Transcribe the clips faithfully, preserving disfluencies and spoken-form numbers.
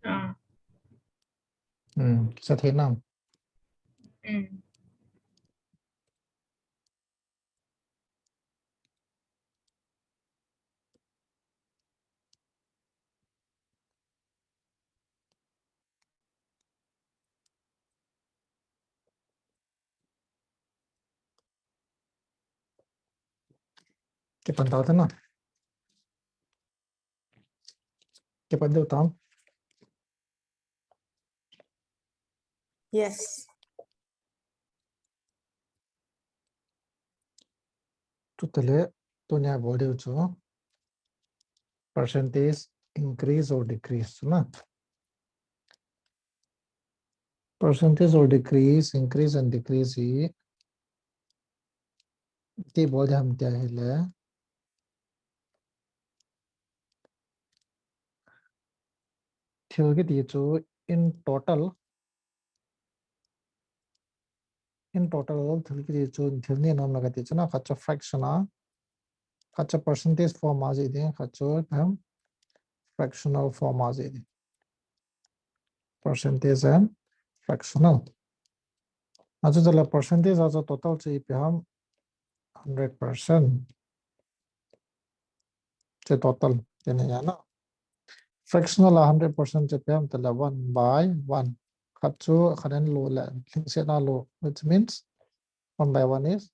Ah. Hmm, kisa thei nam. Mm. Kipan tau ta na. Kipan deu tau. Yes. Tutele, tunia bol deu chu. Percentage increase or decrease na. Percentage or decrease, increase and decrease hi. Ti bol deu ham tia hile. Thil kiti chu in total. In total thil kiti chu thil ni nom la kati chu na khat chu fraction a. Khat chu percentage form a ji ding, khat chu ham fractional form a ji ding. Percentage and fractional. Achu tala percentage achu total chu ipi ham hundred percent. Che total, tene ya na. Fractional a hundred percent che ipi ham tala one by one. Khat chu khat in lo le, lhingset na lo, which means one by one is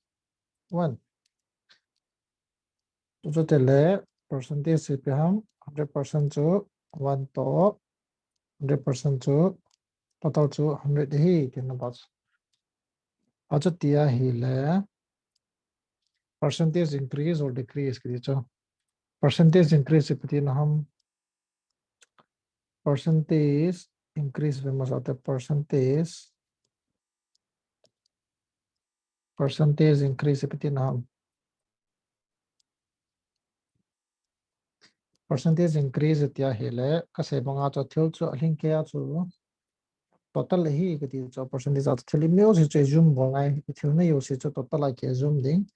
one. Chu tele percentage ipi ham hundred percent chu one to hundred percent chu total chu hundred hi tina ba. Achu tia hile percentage increase or decrease kiti chu. Percentage increase ipi tina ham percentage increase ve ma sa te percentage percentage increase ipi tina ham. Percentage increase tia hile kasei banga chu thil chu alhingkei a chu total hi kati chu percentage a chu thil imeo si chu zoom bol ngai thil nei yo si chu total a ke zoom ding.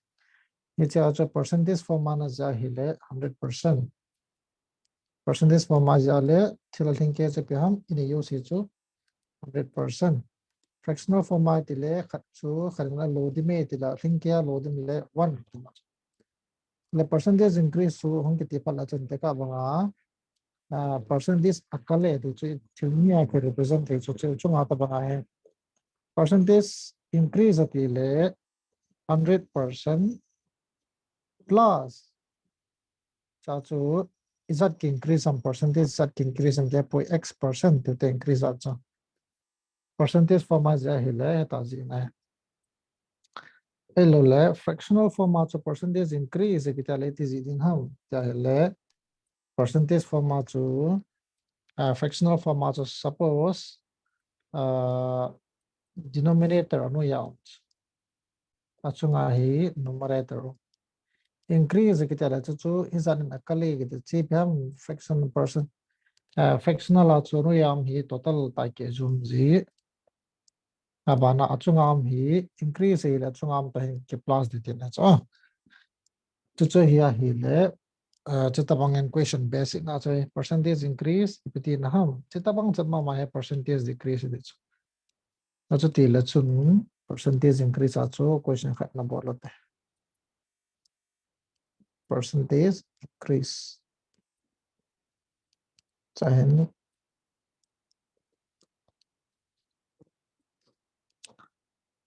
Hiche a chu percentage form a na ja hile hundred percent. Percentage form a ja le thil alhingkei chu ipi ham inei yo si chu hundred percent. Fractional form a tile khat chu khat in a lo ding me tila lhingkei a lo ding le one. Le percentage increase chu hung kiti phat la chun te ka banga, ah, percentage a kale ti chu thil ni a ke represent thei chu chu chunga ta banga he. Percentage increase ati le hundred percent plus cha chu ijat ki increase am percentage ijat ki increase am te poi X percent ti te increase a cha. Percentage form a ja hile ta ji na. Elo le fractional form a chu percentage increase ki ta le ti ji ding ham ja hile percentage form a chu, ah, fractional form a chu suppose, ah, denominator anu ya um. Achunga hi numerator. Increase kiti le chu chu ijat in akale kiti chi ipi ham fraction percent, ah, fractional a chu anu ya um hi total ta ke zoom ji. Abana achunga um hi increase hile achunga um ta hin ke plus di tina chu. Chu chu hi ahile, ah, chu tabang in question basic na chu percentage increase ipi tina ham. Chu tabang chat mama hi percentage decrease di chu. Achu tile chun percentage increase a chu question khat na bol u te. Percentage increase. Cha hin.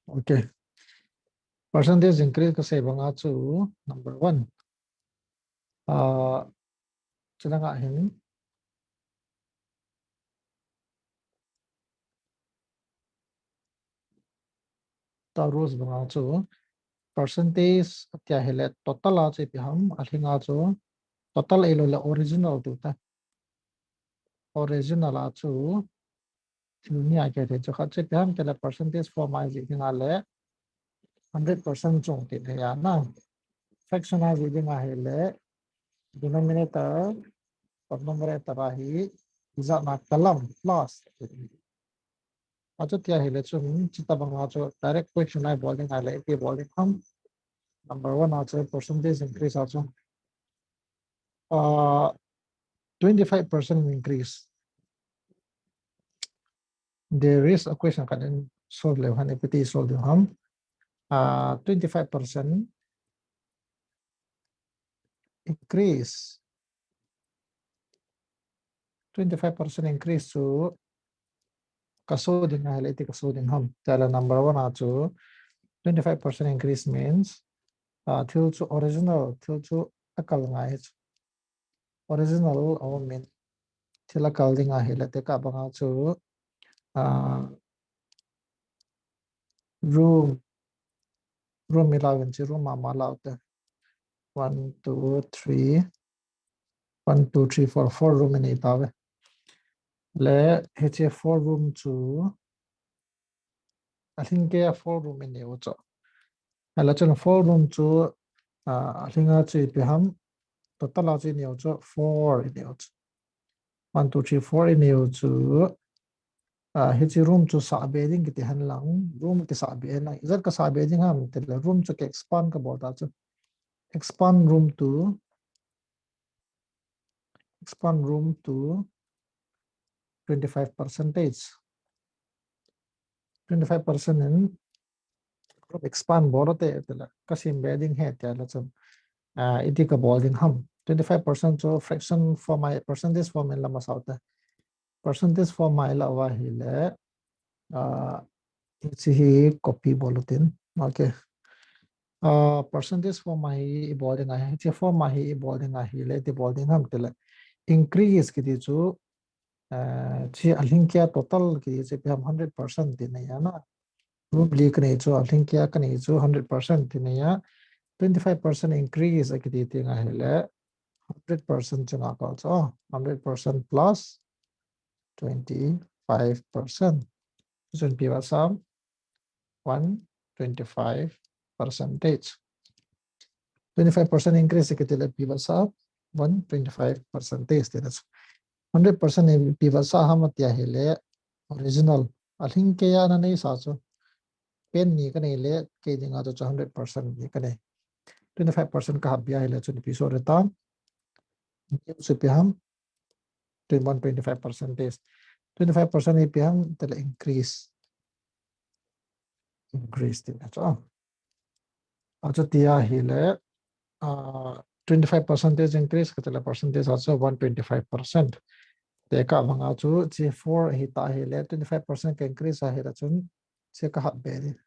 Okay. Percentage increase kasei banga chu number one. Ah, chu dang a hin. Ta rules banga chu percentage tia hile total a chu ipi ham alhinga chu total elo le original tu ta. Original a chu thil ni a ke thei chu khat chu ipi ham tile percentage form a ji dinga le hundred percent chung ti thei a na. Fraction a ji dinga hile denominator or numerator a hi ijat na column plus. Achu tia hile chun chu tabang a chu direct question a bol dinga le ipi bol ding ham. Number one a chu percentage increase a chu. Ah, twenty-five percent increase. There is a question khat in solve leu hen, ipi ti solve leu ham. Uh, twenty-five percent increase. Twenty-five percent increase chu ka solve ding ahile iti ka solve ding ham. Tile number one a chu twenty-five percent increase means, uh, thil chu original, thil chu akal ngai chu. Original aum in thil akal ding ahile tekah banga chu, uh, room, room i lau in chu room mama lau te. One, two, three, one, two, three, four, four room i nei tauve. Le hiche four room chu alhingkeiya four room i neiu chu. Ahile chun four room chu, uh, alhinga chu ipi ham, total a chu i neiu chu four i neiu chu. One, two, three, four i neiu chu. Uh, hiche room chu sahbe ding kiti hen lang, room kisahbe hen lang. Ijat ka sahbe ding ham tile room chu ka expand ka bol ta chu. Expand room to, expand room to twenty-five percentage. Twenty-five percent in room expand bol te tile ka simbe ding ahi tile chun, uh, iti ka bol ding ham. Twenty-five percent chu fraction form a, percentage form in la masa u te. Percentage form a i lau ahile, uh, hiche hi copy bol u tin. Okay. Uh, percentage form a hi i bol ding ahi, hiche form a hi i bol ding ahile, iti bol ding ham tile. Increase kiti chu, uh, hiche alhingkeiya total kiti chu ipi ham hundred percent ti nei a na. Room li ka nei chu, alhingkeiya ka nei chu hundred percent ti nei a. Twenty-five percent increase a kiti teng ahile, hundred percent chunga kal chu, hundred percent plus twenty-five percent. Chun ipi vetsah ham, one twenty-five percentage. Twenty-five percent increase kiti le ipi vetsah ham, one twenty-five percentage ti na chu. Hundred percent ipi vetsah ham ati ahile, original. Alhingkeiya na neisa chu. Pen ni ka nei le, kei dinga chu hundred percent ni ka nei. Twenty-five percent ka hap be ahile chun ipi soh ding tam. New chu ipi ham, twenty-one, twenty-five percentage. Twenty-five percent ipi ham tile increase. Increase ti na chu. Achu ti ahile, uh, twenty-five percentage increase ka tile percentage achu one twenty-five percent. Tekah banga chu hiche four ahi ta ahile, twenty-five percent ka increase ahile chun hiche ka hap be ding.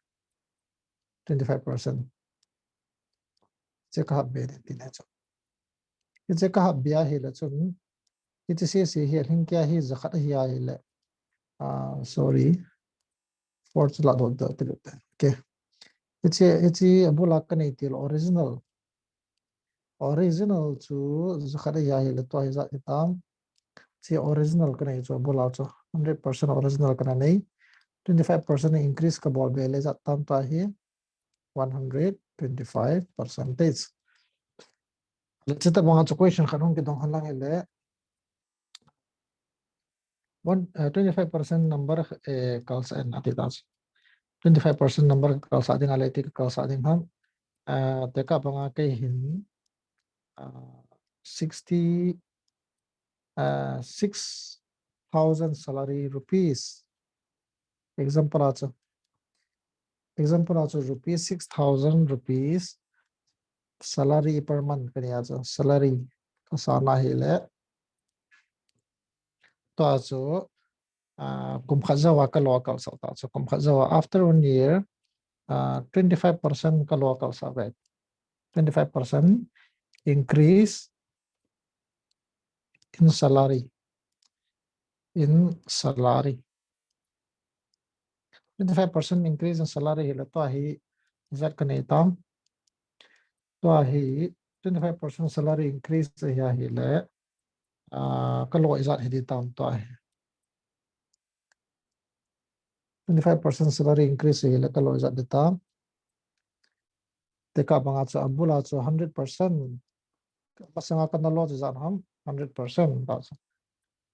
Twenty-five percent. Hiche ka hap be ding ti na chu. Hiche ka hap be ahile chun, hiche sese hi alhingkeiya hi jakhat ahi ahile. Uh, sorry. Four chu ladoh doh ti lou te. Okay. Hiche, hiche abul a ka nei til original. Original chu jakhat ahi ahile tua hi ijat hitam. Hiche original ka nei chu abul a chu hundred percent original ka na nei. Twenty-five percent increase ka bol be le ijat tam tua hi one hundred twenty-five percentage. Le hiche tabang a chu question khat hung kidong hen lang hile. One, uh, twenty-five percent number, eh, kalsah in ati ta chu. Twenty-five percent number kalsah ding ahile iti kalsah ding ham. Uh, tekah banga kei hin, uh, sixty, uh, six thousand salary rupees. Example a chu. Example a chu rupees six thousand rupees salary per month ka nei a chu. Salary ka sa na ahile. Tua chu, uh, kum khat jou a ka lo kalsah ta chu. Kum khat jou a after one year, uh, twenty-five percent ka lo kalsah ve. Twenty-five percent increase in salary. In salary. Twenty-five percent increase in salary hile tua hi ijat ka nei tam. Tua hi twenty-five percent salary increase ahi ahile, uh, ka lo ijat hi ding tam tua hi. Twenty-five percent salary increase ahile ka lo ijat ding tam. Tekah banga chu abul a chu hundred percent. Masanga ka na lo chu ijat ham, hundred percent ta chu.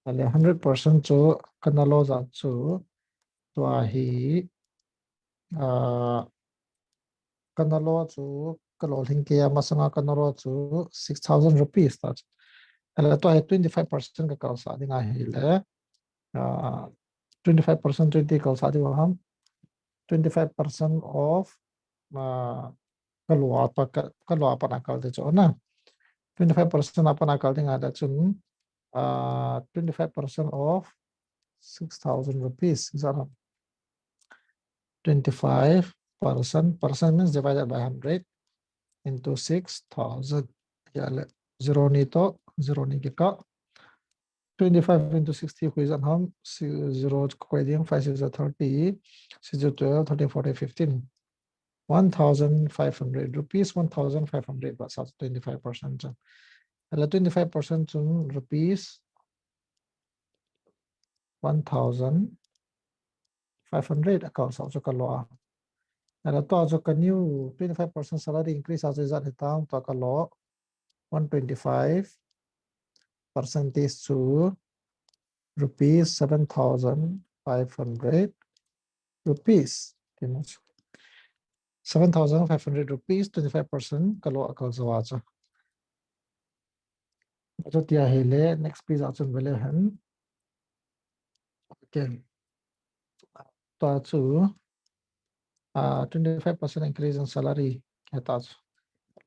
Ahile hundred percent chu ka na lo ijat chu tua hi, uh, ka na lo chu ka lo lhingkeiya masanga ka na lo chu six thousand rupees ta chu. Ahile tua hi twenty-five percent ka kalsah ding ahile, uh, twenty five percent twenty kal sa di ham. Twenty five percent of uh, kalua pa kalua pa na kal de chu na. Twenty five percent apa na kal de nga da chun uh, twenty five percent of six thousand rupees. Is that twenty five percent? Percent means divided by hundred into six thousand. Ya le zero ni to zero ni ke ka. Twenty five into sixty hui zan ham zero ko ding five six are thirty, six zero twelve, thirty forty fifteen. One thousand five hundred rupees, one thousand five hundred baht sa twenty five percent. Ala twenty five percent chun rupees one thousand five hundred akal sa chu kalua. Ala to chu ka new twenty five percent salary increase a chu zan hitam to kalua one twenty five percentage chu rupees seven thousand five hundred rupees. Seven thousand five hundred rupees, twenty five percent kalua akal zawa cha. Ato tia hele next page achun vele han. Okay. Tua chu uh, twenty five percent increase in salary kata chu.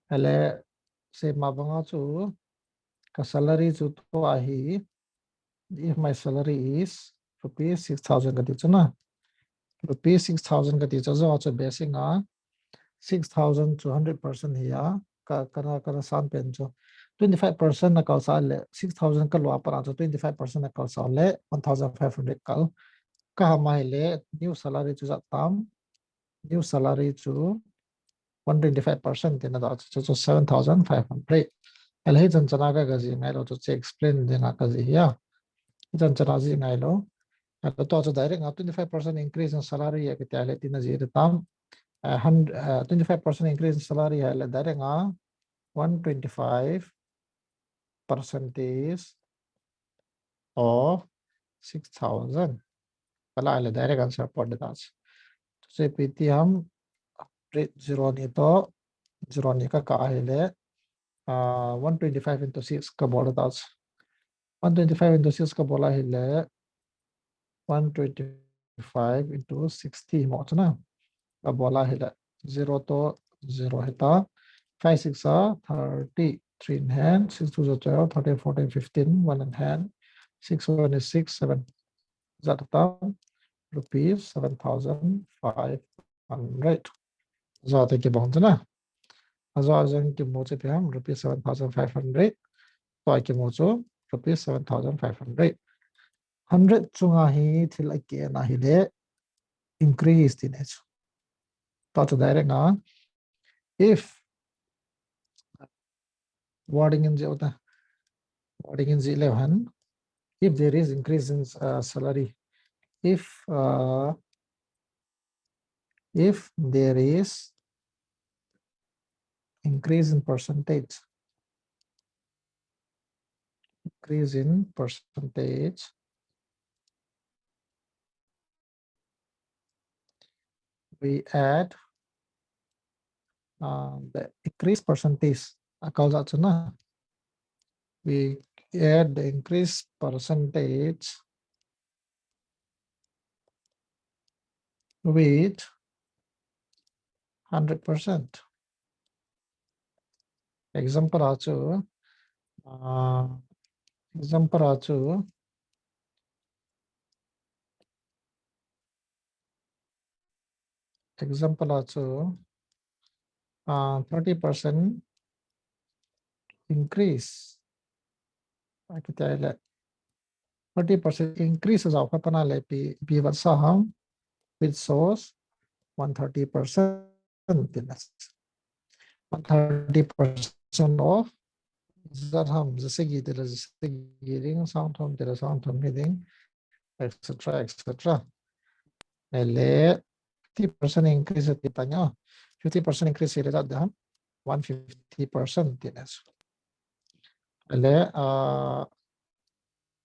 Hele se ma banga chu ka salary chu tua hi if my salary is rupees six thousand kati chu na. Rupees six thousand kati chu zo chu basic a six thousand two hundred percent hi a ka kana kana san pen chu twenty five percent na kal sa le six thousand kalua pa chu twenty five percent na kal sa le one thousand five hundred kal ka ha mai le new salary chu zat tam new salary chu one twenty five percent tina da chu chu seven thousand five hundred. Ala hi chan chana ka ka ji ngai lo chu explain de nga ka ji ya. Hi chan chana ji ngai lo. Ala to chu direct nga twenty five percent increase in salary ya ka tia le tina ji de tam. Uh, twenty five percent increase in salary ha le direct nga one twenty five percentage of six thousand. Kala le direct answer pot de das. To se P T ham rate zero ni to zero ni ka ka ahile uh, one twenty five into six ka bol de das. One twenty five into six ka bol ahile one twenty five into sixty mo chana ka bol ahile zero to zero heta five six are thirty three in hand six two are twelve thirty fourteen fifteen one in hand six one is six seven zat tam rupees seven thousand five hundred. Zat ki bong chana. Azo azang ki mo che piam rupees seven thousand five hundred. To ki mo chu rupees seven thousand five hundred. Hundred chunga hi thil a ke na hi le increase ti ne chu. To chu direct nga if wording in jeh uta wording in jeh le han if there is increase in uh, salary if uh, if there is increase in percentage increase in percentage we add uh, the increase percentage akal za chuna we add the increase percentage with hundred percent. Example achu uh, example achu example achu uh, thirty percent increase akitile thirty percent increase ajao kha pana le pi pi vat sa ham which shows one thirty percent tina one thirty percent of zat ham zasagi tila zasagi ding sang thum tila sang thum hi ding et cetera et cetera. Ele fifty percent increase ti tanya fifty percent increase le zat ham one fifty percent tina ele uh,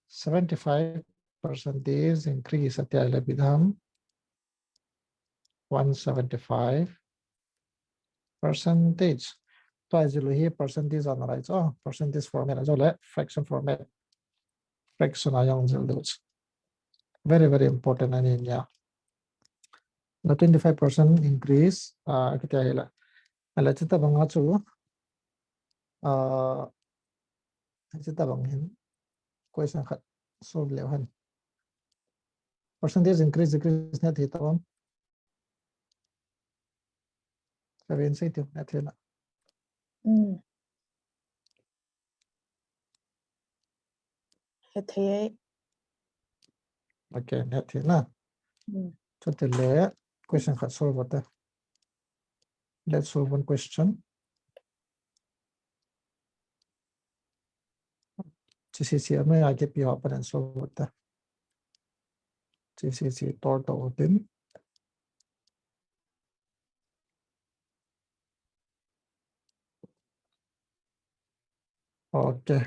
seventy five percentage increase ati ale bidham one seventy five percentage. To ai zilu hi percentage ana rai cho percentage format ajo le fraction format fraction ayong zil do. Very, very important ani nia. Na twenty five percent increase, ah, kiti ahile. Ahile chuti banga chu, ah, chuti bang hin question khat solve leu hen. Percentage increase, decrease na thei tabang. Seven sei tiu, na thei na. Mm. Hethei. Okay, na thei na. Mm. Chutile question khat solve ute. Let's solve one question. Chi C C ama ya ke pi ho pa den solve ute. Chi C C tor to open. Okay.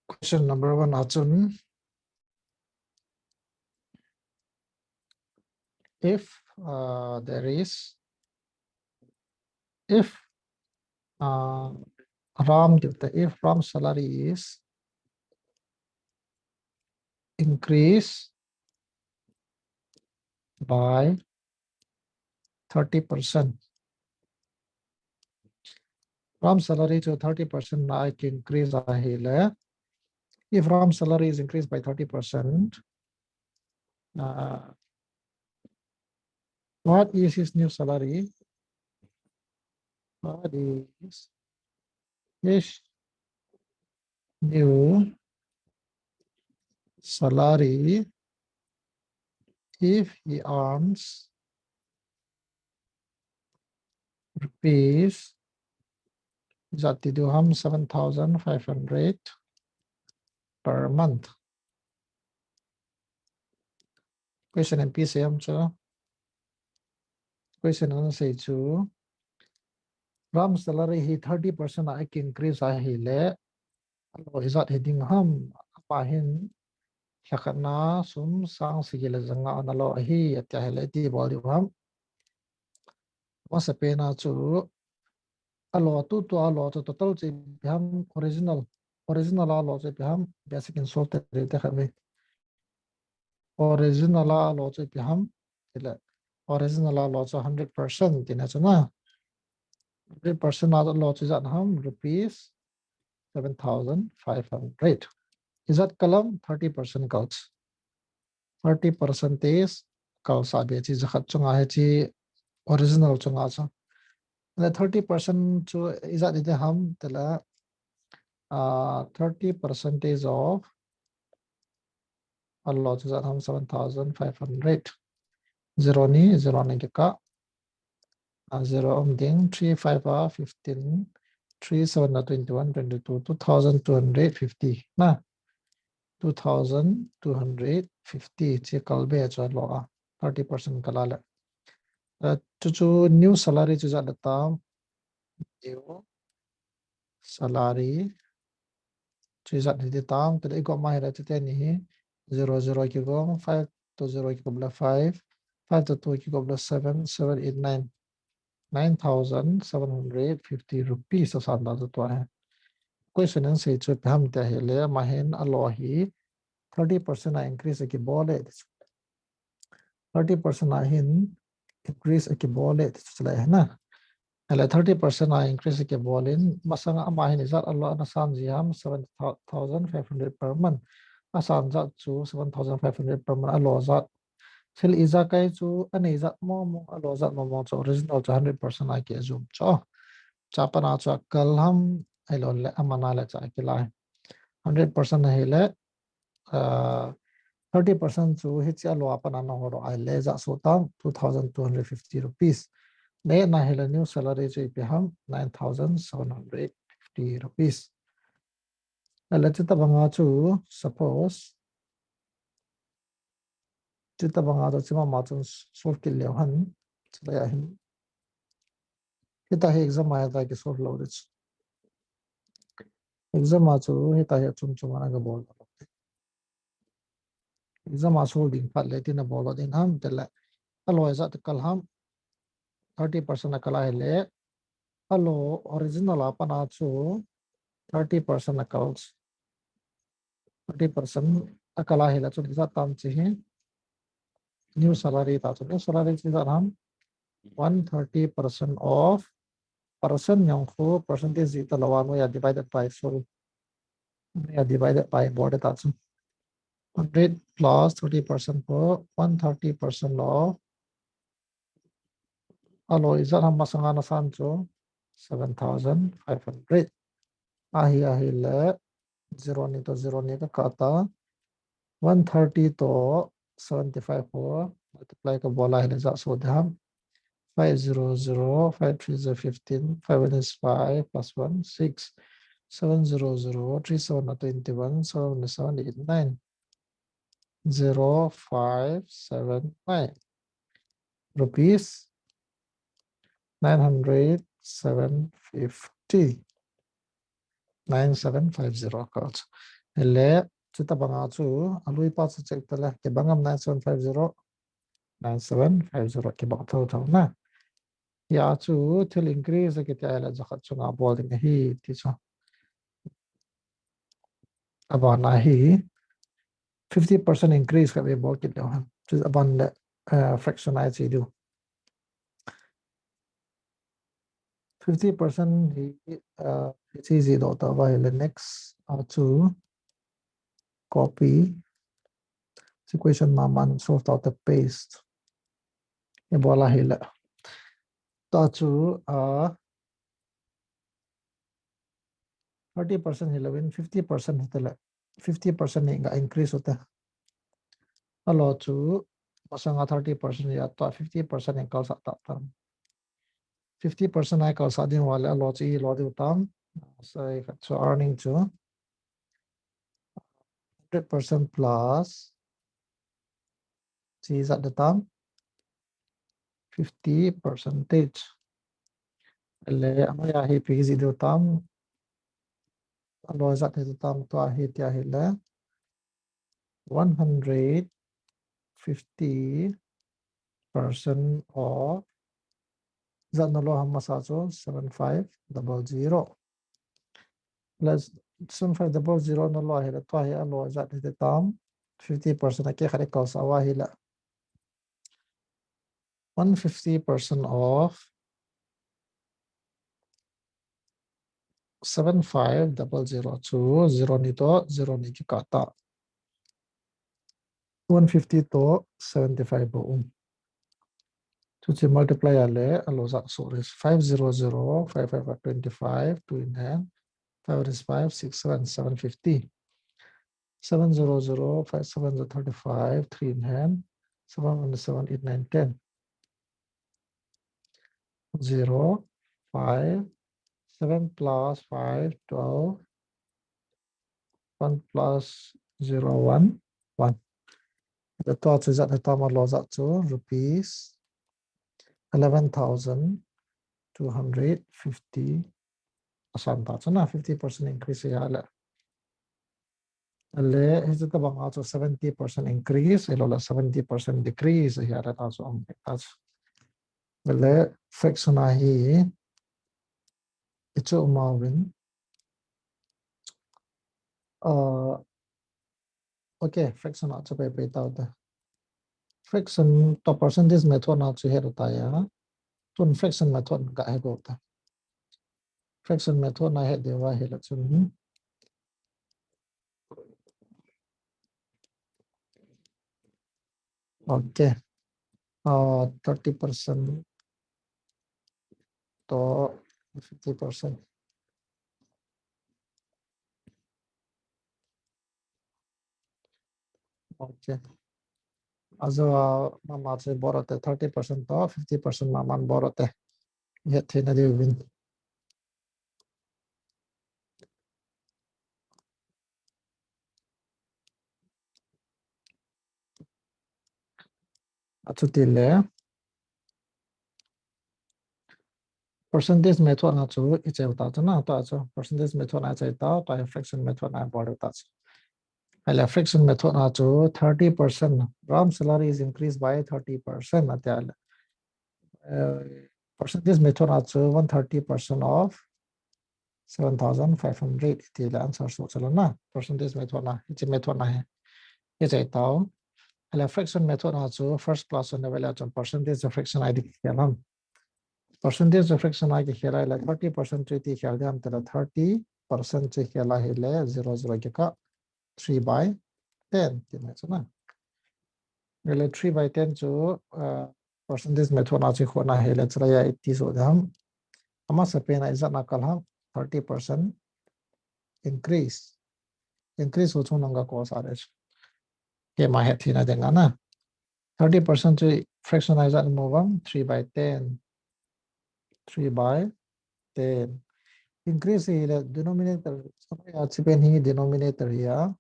Question number one achun, if, uh, there is, if, uh, Ram, if Ram salary is increased by thirty percent. Ram salary chu thirty percent na a ki increase ahile. If Ram salary is increased by thirty percent, uh, what is his new salary? What is his new salary if he earns rupees, ijat ti diu ham, seven thousand five hundred per month. Question in P C M chu. Question in sei chu. Ram salary hi thirty percent a a ki increase ahile, alo ijat hi ding ham, ama hin lhakhat na sum sang sagi le janga ana lo ahi, ati ahile iti bol diu ham. Masapen a chu, alo tutu alo chu total chu ipi ham, original, original alo chu ipi ham, basic in solve te te khat ve. Original alo chu ipi ham, tile, original alo chu hundred percent tina chu na. Hundred percent alo chu ijat ham, rupees seven thousand five hundred. Ijat kal ham, thirty percent kal chu. Thirty percentage kal sa be chi jakhat chunga hi chi original chunga chu. Le thirty percent chu ijat ite ham tile, ah, thirty percentage of alo chu ijat ham seven thousand five hundred. Zero ni, zero ni kikah. Ah, zero um ding, three five a fifteen, three seven a twenty-one, twenty-two, two thousand two hundred fifty na. Two thousand two hundred fifty chi kal be chu alo a, thirty percent kal a le. Ah, chu chu new salary chu ijat le tam. New salary chu ijat hi ti tam, tile igop ma hile chu teni hi zero zero kigom, five to zero kigop le five, five to two kigop le seven, seven, eight, nine, nine thousand seven hundred fifty rupees asan da chu tua hi. Question in sei chu ipi ham tia hile, ama hin alo hi thirty percent a increase a kibol e. Thirty percent a hin increase a kibol e ti chu le na. Ahile thirty percent a increase a kibol in, masang ama hin ijat alo ana san ji ham, seven thousand five hundred per month. Asan jat chu seven thousand five hundred per month, alo jat. Thil ijakai chu, anei jat momo, alo jat momo chu, original chu hundred percent a ki assume chu. Cha pana chu akal ham, ahilou le, amana le cha kila. Hundred percent ahile, ah, thirty percent chu hiche alo a pat ana hol u ahile ja so tam two thousand two hundred fifty rupees. Le na hile new salary chu ipi ham nine thousand seven hundred fifty rupees. Ahile chuti banga chu suppose chuti banga chu chima ma chun solve kit leu hen. Chulai a hin. Hitia hi exam a hitia kisolve lou ding chu. Exam a chu hitia hi chom chom ana kabol. Exam a solve ding phat le iti nabol ding ham tile. Alo ijat a kal ham. Thirty percent a kal ahile. Alo original a pat a chu thirty percent a kal. thirty percent akal a hile chun ijat tam chu hi. New salary ta chu. New salary chu ijat ham. One thirty percent of percent jong khu percentage jih talou a noiya divided by, sorry. Noiya divided by bol ding ta chu. Hundred plus thirty percent khu one thirty percent lou. Alou ijat ham masanga nasan chu seven thousand five hundred. Ahi, ahile zero ni to zero ni ka kata. One thirty to seventy-five ho multiply ka bol a hile ijat soh ding ham. Five zero zero, five three is fifteen, five one is five, plus one, six, seven zero zero, three seven are twenty-one, seven one is seven, eight, nine, zero five seven nine. Rupees nine hundred seven fifty. Nine seven five zero ka chu. Hile, chuti banga chu, alui pa chu check tale, kibang am nine seven five zero, nine seven five zero kibang thotho na. Hia chu, thil increase kiti a hile jakhat chunga bol ding ahi, ti chu. Abana hi, fifty percent increase ka ve bol kit leu hen. Chu aban le, eh, fraction a i che diu. Fifty percent hi, uh, hiche jih doh tauva hile next a chu copy. Chu question maman solve tau te paste. I bol a hile. Tua chu, uh, thirty percent hilouvin fifty percent hitale. Fifty percent hi ga increase u te. Alou chu, masanga thirty percent hi a tua fifty percent hi kalsah ta tam. Fifty percent a kalsah ding uva le alou chu i lou diu tam. Sai khat chu earning chu hundred percent plus. Chu ijat ding tam. Fifty percentage. Le, anoiya hi ipi kijih diu tam. Alou ijat hi diu tam tua hi tia hile. One hundred fifty percent of ijat na lou ham masa chu seven five double zero. Plus seven five double zero na lou hile tua hi alou ijat hi diu tam. Fifty percent a kikhat i kalsah uva hile. One fifty percent of seven five double zero chu zero ni to zero ni kikah ta. One fifty to seventy-five bou um. Chuche multiply a le alou jat soh ding. Five zero zero, five five are twenty-five, two in hand, five is five, six seven, seven fifty. Seven zero zero, five seven are thirty-five, three in hand, seven one, seven, eight, nine, ten. Zero, five, seven plus five, twelve, one plus zero, one, one. Tua chu ijat hi tam, alou jat chu rupees eleven thousand two hundred fifty. Asan ta chu na fifty percent increase ahile. Le, hiche tabang a chu seventy percent increase, ahilou le seventy percent decrease, ahile ta chu um ta chu. Le, fraction a hi, i chu um uvin. Uh, okay, fraction a chu pei pei tau te. Fraction to percentage method na chu het u ta ya. Tun fraction method ga het u ta. Fraction method na het diu va hile chun. Okay. Uh, thirty percent to fifty percent. Okay. Ajo, uh, mama chu bol u te thirty percent to fifty percent maman bol u te. Het theina diuvin. Achuti le percentage method na chu i cheu ta chu na, tua chu percentage method na i cheu ta, tua fraction method na i bol ta chu. Ahile fraction method na chu thirty percent, Ram salary is increased by thirty percent ati le. Uh, percentage method na chu one thirty percent of seven thousand five hundred ti le answer soh chalou na. Percentage method na, hiche method na hi. Hiche tao. Ahile fraction method na chu first class na vela chun percentage fraction a idi kikhel ham. Percentage fraction a kikhel a ahile thirty percent chu iti khel ding ham tile thirty percent chu khel a ahile zero zero kikah three by ten ti na chu na. Ahile three by ten chu, uh, percentage method na chu khona ahile chulai a iti soh ding ham. Amasapen a ijat na kal ham thirty percent increase. Increase ho chu nang ka ko sa de chu. Keima hetthei na ding a na. Thirty percent chu fraction a ijat mo vang three by ten. Three by ten. Increase hi le denominator, samaya chipen hi denominator hi a.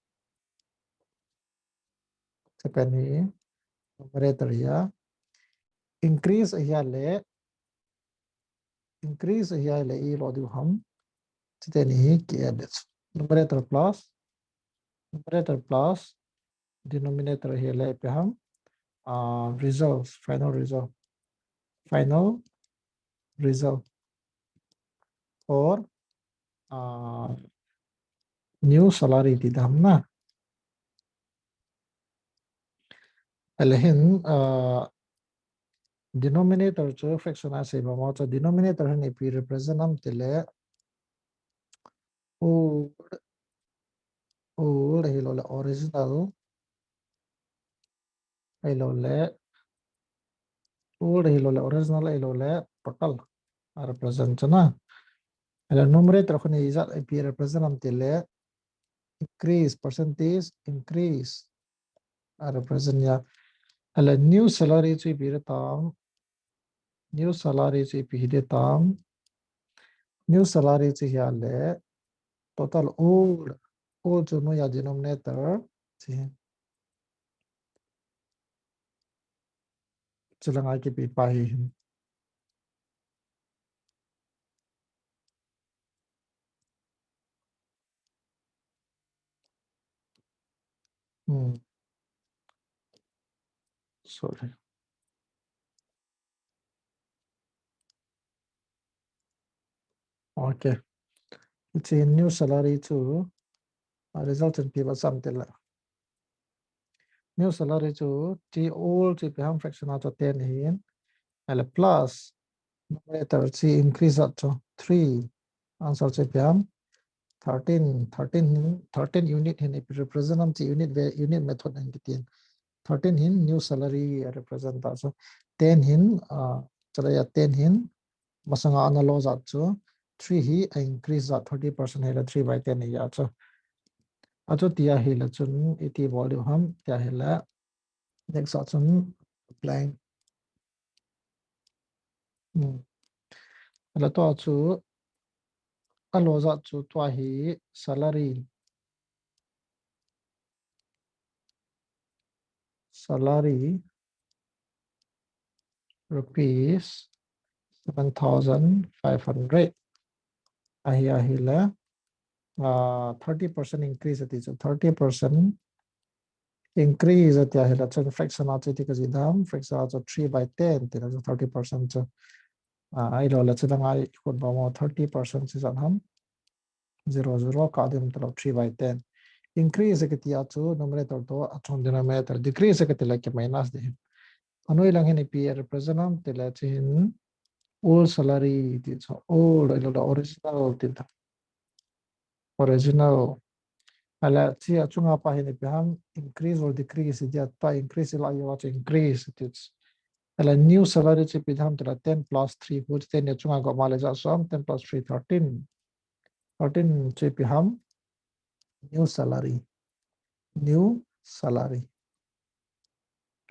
Chipen hi numerator hi a. Increase hi a le, increase hi a le i lo diu ham. Chiteni hi ki add. Numerator plus, numerator plus, denominator hi le ipi ham, uh, results, final result, final result, or, uh, new salary ti dam na. Ahile hin, uh, denominator chu fraction a sei ba mo chu denominator hin ipi represent am tile old, old ahilou le original, ahilou le, old ahilou le original, ahilou le total a represent chu na. Ahile numerator khun ijat ipi represent am tile increase, percentage increase a represent a. Ahile new salary chu ipi re tam, new salary chu ipi hi de tam. New salary chu hi a le total old, old chu noiya denominator chu hi. Chulanga kipe pa hi hin. Hmm. Sorry. Okay. Hiche new salary chu, uh, result in pi ba sam tile. New salary chu, ti old chu ipi ham fraction a chu ten hin. Ahile plus, numerator chu increase a chu three. Answer chu ipi ham thirteen, thirteen hin, thirteen unit hin ipi represent am chu unit ve, unit method hin kitin. Thirteen hin new salary a represent a chu ten hin, uh, chulai a ten hin masanga ana lo jat chu three hi a increase jat thirty percent ahile three by ten hi a chu. Achu tia ahile chun iti bol diu ham tia ahile next a chun blank. Hmm. Ahile tua chu a lo jat chu tua hi salary. Salary rupees seven thousand five hundred. Ahi, ahile, uh, thirty percent increase ati chu, thirty percent increase ati ahile chun fraction a chu iti kaji dam, fraction a chu three by ten ti na chu thirty percent chu. Uh, ahilou le chu dang a i khut ba mo thirty percent chu ijat ham. Zero, zero, kah ding talou, three by ten. Increase kiti a chu numerator toh achung denominator. Decrease kiti le ki minus ding. Anoi lang hin ipi represent am tile chu hin old salary ti chu, old, ahilou le original ti ta. Original. Ahile chu achunga pa hin ipi ham increase or decrease ti a, pa increase la yo chu increase ti chu. Ahile new salary chu ipi ham tile ten plus three, hu ten ni chunga go ma le ja som, ten plus three, thirteen. Thirteen chu ipi ham new salary. New salary.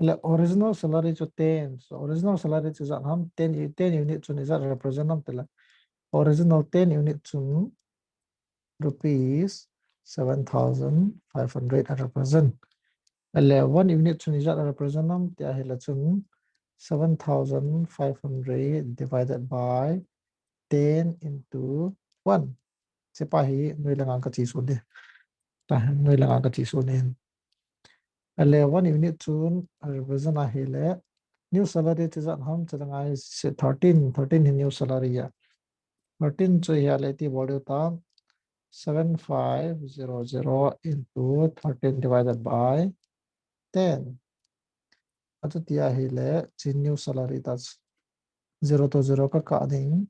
Ahile original salary chu ten. So original salary chu ijat ham ten, ten unit chun ijat represent am tile. Original ten unit chun rupees seven thousand five hundred a represent. Ahile one unit chun ijat a represent am tia ahile chun seven thousand five hundred divided by ten into one. Chepa hi noi langa kachi su de. Ta noi langa kachi su ne. Ahile one unit chun represent ahile new salary chu ijat ham chu dang a hi thirteen, thirteen hi new salary a. Thirteen chu hia le ti bol diu ta, seven five zero zero into thirteen divided by ten. Atu tia hi le, chi new salary ta chu. Zero to zero ka kah ding.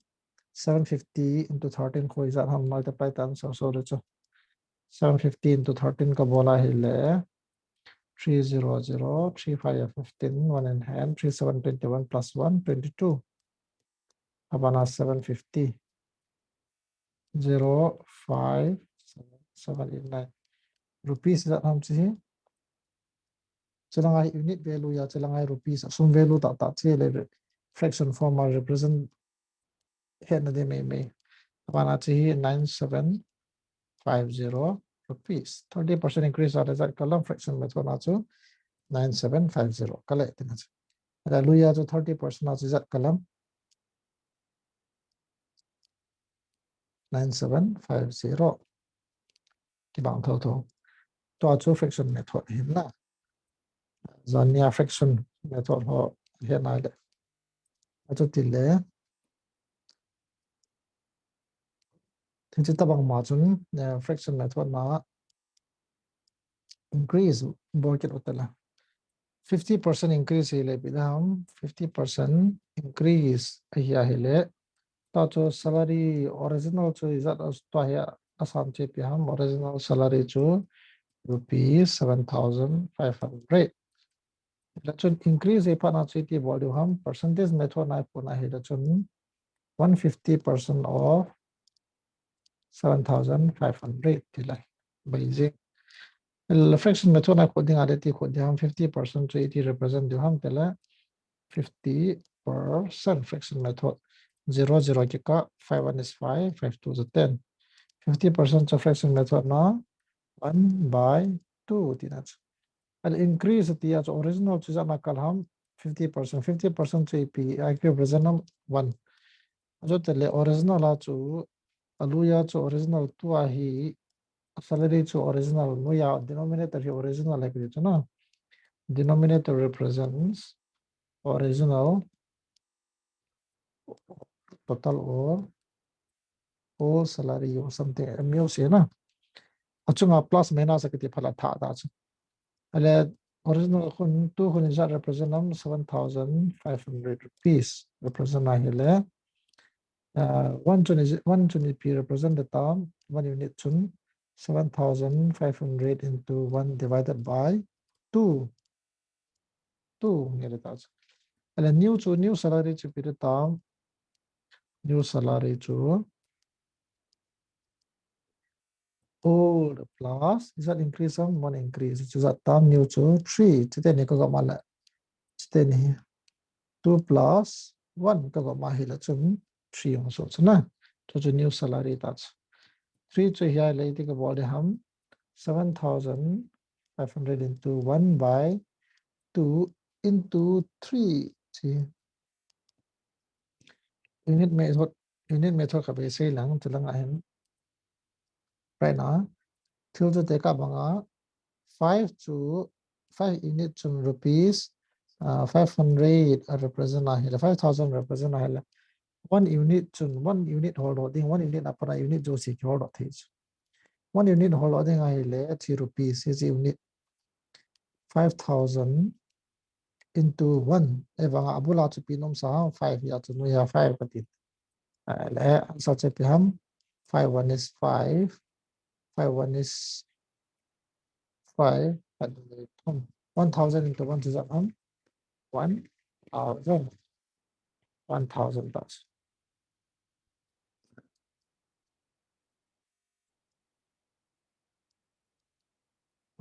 Seven fifty into thirteen koi zat ham multiply tan so so le chu. Seven fifty into thirteen ka bol a hi le, three zero zero, three five fifteen, one in hand, three seven twenty-one plus one, twenty-two. Abana seven fifty. Zero five seven seven eight nine. Rupees zat ham chi hi. Chulanga hi unit value ya, chulanga hi rupees, a sum value ta ta chi le, fraction form a represent hetna ding mai mai. Abana chi hi nine seven five zero rupees. Thirty percent increase a le zat kalam, fraction method na chu nine seven five zero ka le tina chu. Ala lui ya chu thirty percent na chu zat kalam. Nine seven five zero. Kibang tho tho. Tua chu fraction method hin na. Zania fraction method ho hin na le. Atu ti le. Hichi tabang ma chun, eh, fraction method na increase bol kit u tela. Fifty percent increase hi le, ipi dam, fifty percent increase ahi a hi le. Ta chu salary original chu ijat a tua hi a, asan chu ipi ham, original salary chu rupees seven thousand five hundred. Hila chun increase hi phat na chu iti bol diu ham, percentage method na i puna hila chun one fifty percent of seven thousand five hundred ti lai. Bai jing. Hila fraction method na i khut ding a le ti khut ding ham, fifty percent chu iti represent diu ham ti le fifty percent fraction method. Zero, zero kikah, five one is five, five two is ten. Fifty percent chu fraction method na one by two ti na chu. Hila increase ti a chu original chu ijat na kal ham, fifty percent. Fifty percent chu ipi, i represent ham one. Ajo te le original a chu, a lui a chu original tua hi, salary chu original, noi a denominator hi original le kiti chu na. Denominator represents original, total or all salary or something, M U C na. Achunga plus minus a kiti phat la tha ta chu. Ale original khun, tu khun ijat represent ham, seven thousand five hundred rupees represent a hi le. Uh, one chun is, one chun ipi represent the term, one unit chun seven thousand five hundred into one divided by two. Two nge le ta chu. Ale new chu, new salary chu ipi le tam. New salary chu old plus, ijat increase ham, one increase. Chu ijat tam, new chu three. Chuteni ka gom a le. Chuteni hi. Two plus one ka gom a hi le chun three hung soh chu na. Chu chu new salary ta chu. Three chu hia le iti ka bol ding ham, seven thousand five hundred into one by two into three. Chi. Unit method, unit method ka be sei lang, chu lang a hin. Right now, thil chu tekah banga five chu, five unit chun rupees, uh, five hundred a represent a hi le, five thousand represent a hi le. One unit chun, one unit holdoh ding, one unit a pat a unit jouse kihol doh thei chu. One unit holdoh ding a hi le, three rupees, hichi unit five thousand into one. Ahivanga abul a chu ipi nom sa ham, five hi a chu noi a five ka ti. Ah, le, answer chu ipi ham, five one is five, five one is five, one thousand into one chu ijat ham, one thousand, one thousand plus.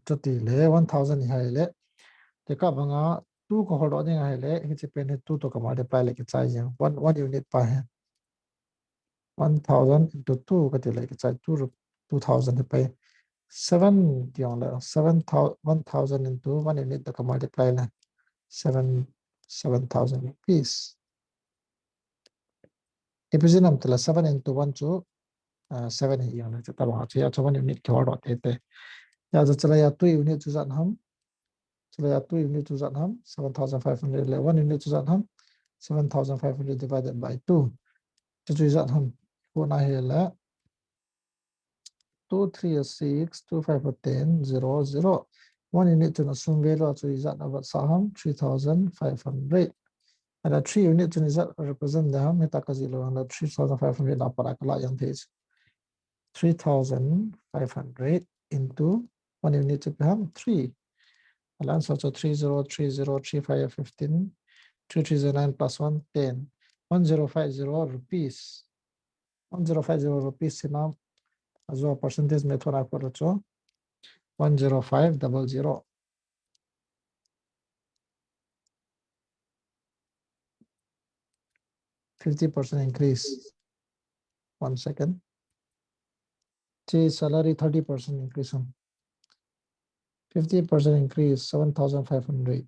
Chuti le, one thousand hi a hi le. Tekah banga two ka holdoh ding a hi le, hichi pen hi two to ka multiply le kichai jeng. One, one unit pa hi. One thousand into two ka ti le kichai two, two thousand hi pai. Seven ti jong le, seven thousand, one thousand into one unit to ka multiply le. Seven, seven thousand rupees. Ipi jeh ham ti le seven into one chu, uh, seven hi jong le, chu tabang chu hia chu one unit kihol doh tei tei. Hia chu chule a two unit chu ijat ham. Chule a two unit chu ijat ham, seven thousand five hundred le one unit chu ijat ham, seven thousand five hundred divided by two. Chu chu ijat ham, kona hi le two three a six, two five a ten, zero, zero. One unit chun a sum value a chu ijat a vetsah ham, three thousand five hundred. Ahile three unit chun ijat a represent ding ham, hita kajih lou vang le three thousand five hundred na para kala jeng thei chu. Three thousand five hundred into one unit chu ipi ham, three. Ahile answer chu three zero three zero three five fifteen, three three zero nine plus one, ten. One zero five zero rupees. One zero five zero rupees hi na, ajo percentage method a kona chu one zero five double zero. Fifty percent increase. One second. Chi salary thirty percent increase ham. Fifty percent increase, seven thousand five hundred.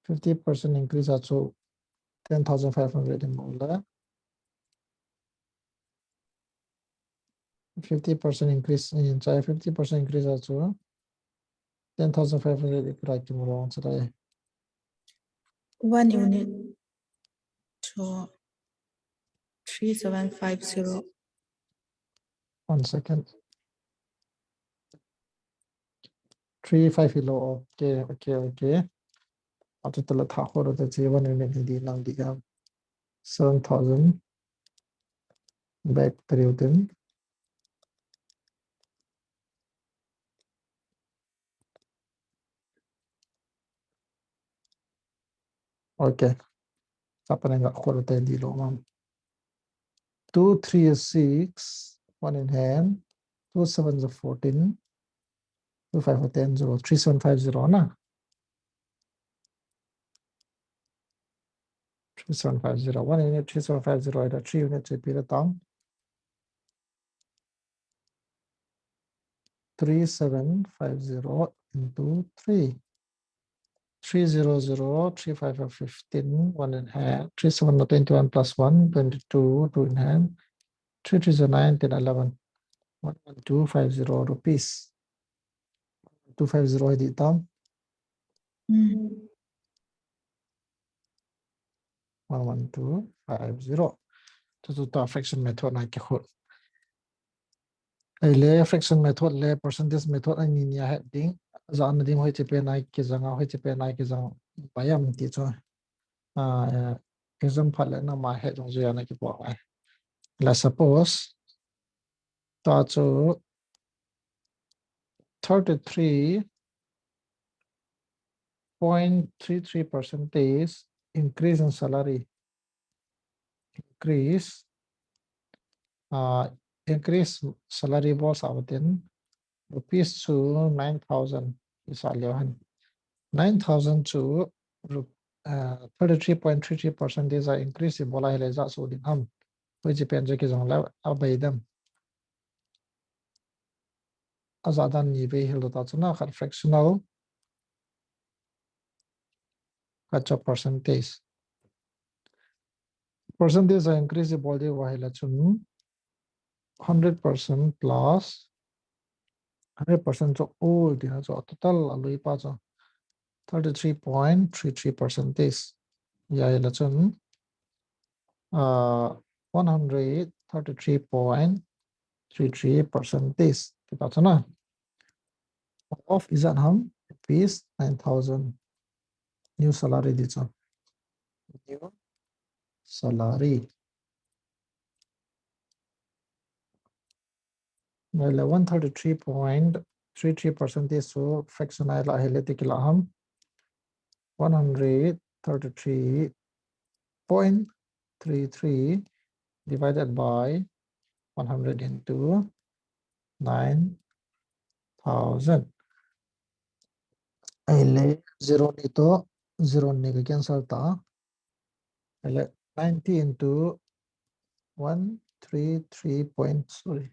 Fifty percent increase a chu ten thousand five hundred in bol le. Fifty percent increase in chai, fifty percent increase a chu ten thousand five hundred ikra kimu lou chai. One unit to three seven five zero. One second. Three five hi lou. Okay, okay, okay. Achu tala tha kho ro te chi one unit hi di nang di ham. Seven thousand. Back period in. Okay. Sa pa nang kho ro te di lou mam. Two three is six, one in hand, two seven is fourteen, two five is ten, zero, three seven five zero na. Three seven five zero. One unit three seven five zero, the three units ipi le tang. Three seven five zero into three. Three zero zero, three five are fifteen, one in hand. Three seven are twenty-one plus one, twenty-two, two in hand. Three three zero nine, ten, eleven. One one two five zero rupees. Two five zero hi di tam. Mm. One one two five zero. Chu chu ta fraction method na kikhol. Ahile fraction method le percentage method ani ni a het ding. Jana ding hoiche pen a kijang a, hoiche pen a kijang pai am ti chu. Ah, eh, exam phat le nangma het jong jui a na kibol ngai. Let's suppose ta chu thirty-three point three three percentage increase in salary. Increase, uh, increase salary bol sa utin rupees chu nine thousand isa leo hen. Nine thousand chu ru-, uh, thirty-three point three three percentage a increase bol a hile ijat soh ding ham. Hoiche pen chu kijong le abei dem. Ajat dan ni vei hil ta chu na, khat fractional, khat chu percentage. Percentage a increase bol diu va hile chun hundred percent plus hundred percent chu all ti na chu total a lui pa chu thirty-three point three three percentage. Ahile chun, uh, one hundred thirty-three point three three percentage. Ti pa chu na. Of ijat ham, rupees nine thousand. New salary di chu. New salary. Ahile one thirty-three point three three percentage chu fraction a ila hile ti kila ham. One hundred thirty-three point three three divided by one hundred into nine thousand. Ahile zero ni to zero ni ka cancel ta. Ahile ninety into one three three point, sorry.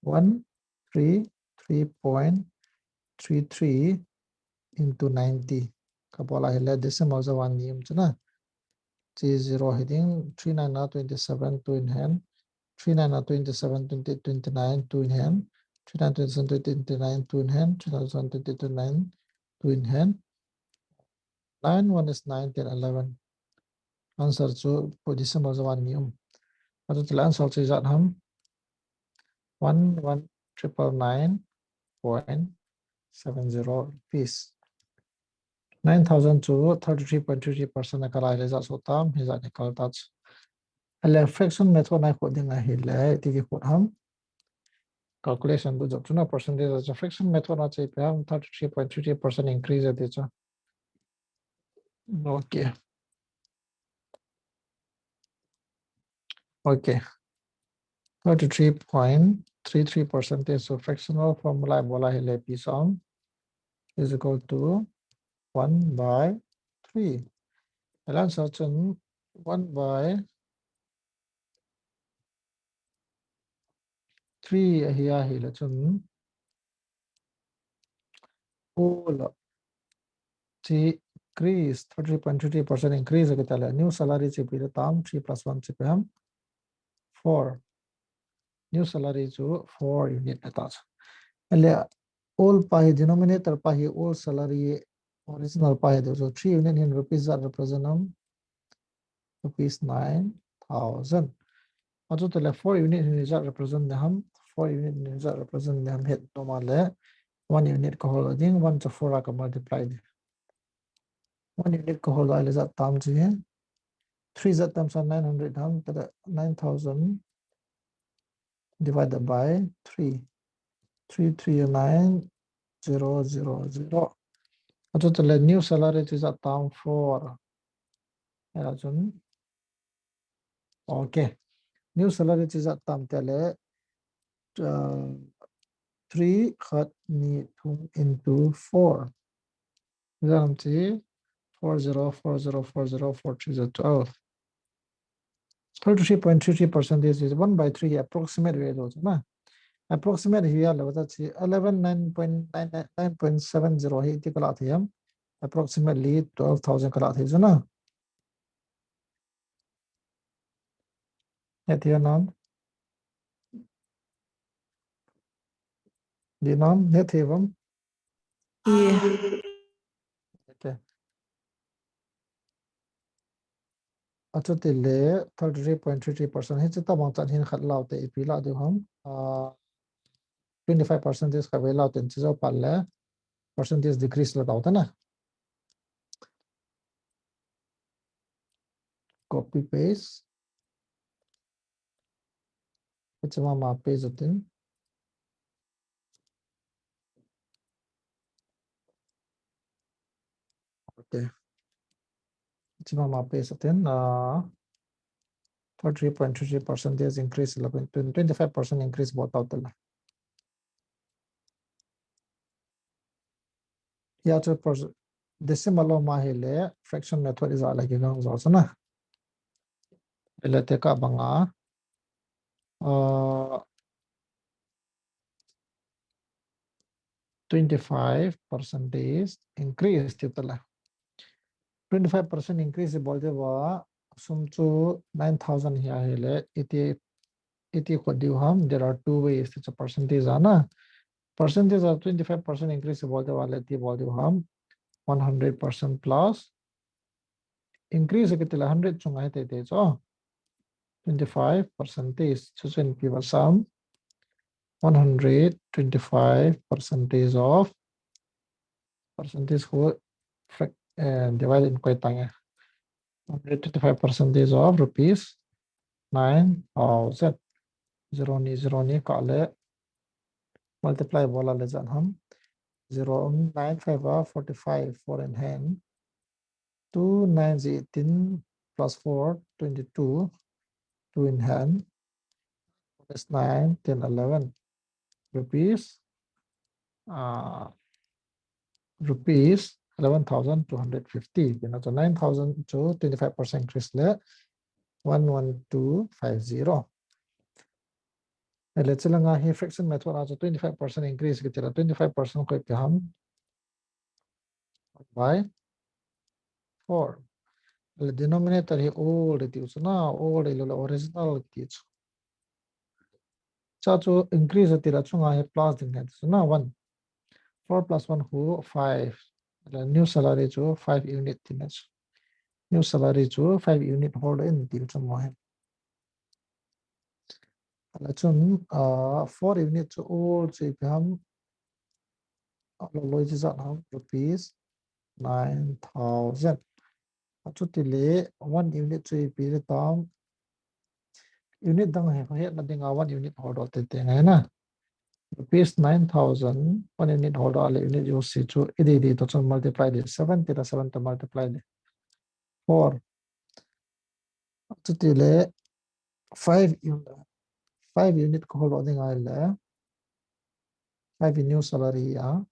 One three three point three three into ninety. Ka bol a hile decimal ja one ni um chu na. Chi zero hi ding, three nine are twenty-seven, two in hand. Three nine are twenty-seven, twenty, twenty-nine, two in hand. Three nine twenty-seven, twenty, twenty-nine, two in hand. Three nine twenty, twenty-nine, two in hand. nine, one is nine, ten, eleven. Answer chu po decimal jo ani um. Achu tile answer chu ijat ham? One one triple nine point seven zero rupees. Nine thousand chu thirty-three point three three percent a kal a ahile ijat soh tam, hijat a kal ta chu. Ahile fraction method a i khot ding ahile, iti kikhot ham? Calculation bu jop chu na percentage a chu fraction method a chu ipi ham thirty-three point three three percent increase ati chu. Okay. Okay. Thirty-three point three three percentage. So fractional formula bol ahile P sum is equal to one by three. Ahile answer chun one by three ahi ahile chun, all chi increase, thirty-three point three three percent increase akiti le, new salary chu ipi le tam, three plus one chu ipi ham? Four. New salary chu four unit le ta chu. Ahile all pa hi, denominator pa hi all salary, original pa hi deu chu, three unit hin rupees ijat represent ham? Rupees nine thousand. Achu tile four unit hin ijat represent ding ham? Four unit hin ijat represent ding ham? Het nom a le one unit ka hol ding, one chu four a ka multiply ding. One unit ka hol ahile ijat tam chu hi? Three ijat tam sa nine hundred ham, tile nine thousand divided by three. Three three nine, zero zero zero. Achu tile new salary chu ijat tam? Four. Ahile chun, okay. New salary chu ijat tam tile, uh, three khat ni thum into four. Ijat ham chu four zero, four zero, four zero, four three is twelve. Thirty-three point three three percentage is one by three approximate ve jo chu na. Approximate hi ahile ta chu eleven nine point nine nine point seven zero hi iti ka la thei ham? Approximately twelve thousand ka la thei chu na. Het thei nam? Di nam, het thei vam? Ye. Okay. Achu tile thirty-three point three three percent hi chu tabang chan hin khat lau te ipi la diu ham? Ah, twenty-five percent khat ve lau ten chu jo pa le percentage decrease la tau ta na. Copy paste. Hiche mama paste utin. Okay. Hiche mama paste utin, ah, thirty-three point three three percentage increase la, twenty-five percent increase bol tau tile. Hia chu per-, decimal lom ahile fraction method ijat le kigang jo chu na. Ahile te ka banga, uh, twenty-five percentage increase ti tile. Twenty-five percent increase bol diu va, sum chu nine thousand hi ahile, iti, iti khot diu ham? There are two ways, it's a percentage a na. Percentage a twenty-five percent increase bol diu va le iti bol diu ham? One hundred percent plus. Increase kiti le hundred chunga hi tei tei chu. Twenty-five percentage chu chun ipi va sam? One hundred twenty-five percentage of, percentage khu frac-, eh, divide in koi tange. Hundred twenty-five percentage of rupees nine thousand. Zero ni, zero ni ka le multiply bol a le ijat ham? Zero, um, nine five are forty-five, four in hand. Two nine is eighteen plus four, twenty-two. Two in hand. Minus nine, ten, eleven. Rupees, uh, rupees eleven thousand two hundred fifty. Tina chu nine thousand chu twenty-five percent increase le one one two five zero. Ahile chulanga hi fraction method a chu twenty-five percent increase kiti le twenty-five percent koi ipi ham? By four. Ahile denominator hi all ti chu na, all le original ti chu. Cha chu increase ti le chunga hi plus ding ahi ti chu na, one. Four plus one khu five. Ala new salary chu five unit tina chu. New salary chu five unit holdoh in ti chu mo hen. Ala chun, uh, four unit chu old chu ipi ham, ala loi chu ijat ham, rupees nine thousand. Achuti le one unit chu ipi le tam, unit dang he, he na dinga one unit holdoh te te ngai na. Rupees nine thousand, one unit holdoh le unit U C chu i di di to chun multiply di, seven ti la seven to multiply di. Four. Achuti le five unit, five unit ka holdoh ding ahile, five in new salary a,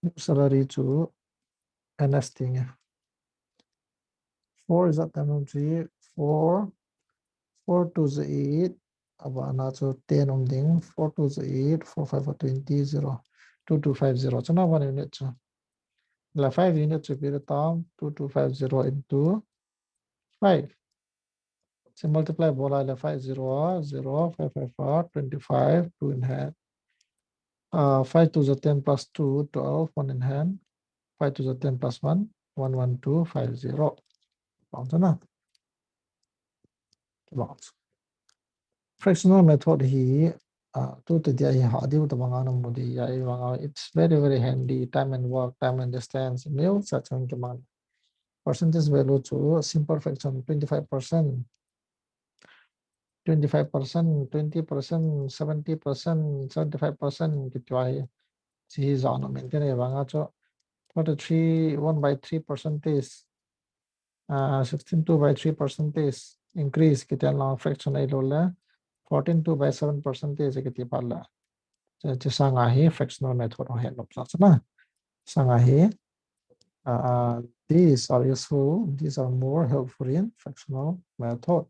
new salary chu N S ti nge. Four is a time of three, four, four two is eight, abana chu ten um ding, four two is eight, four five are twenty, zero, two two five zero. Chu na one unit chu. La five unit chu ipi le tam, two two five zero into five. Chu multiply bol a le five zero a, zero, five five a, twenty-five, two in hand. Uh, five two is ten plus two, twelve, one in hand. Five two is ten plus one, one one two five zero. Bounce na. Bounce. Fractional method hi, uh, tu te dia hi ha diu ta banga na mu di ya i banga. It's very, very handy. Time and work, time and distance, mil sa chang ki man. Percentage value chu simple fraction twenty-five percent, twenty-five percent, twenty percent, seventy percent, seventy-five percent kiti ahi. Chi hi jana maintain e banga chu forty-three, one by three percentage, uh, sixteen two by three percentage increase kiti la fraction ahilou le fourteen two by seven percentage kiti pa la. Chu, chu sanga hi fractional method ho het nop sa chana. Sanga hi, uh, uh, these are useful, these are more helpful in fractional method.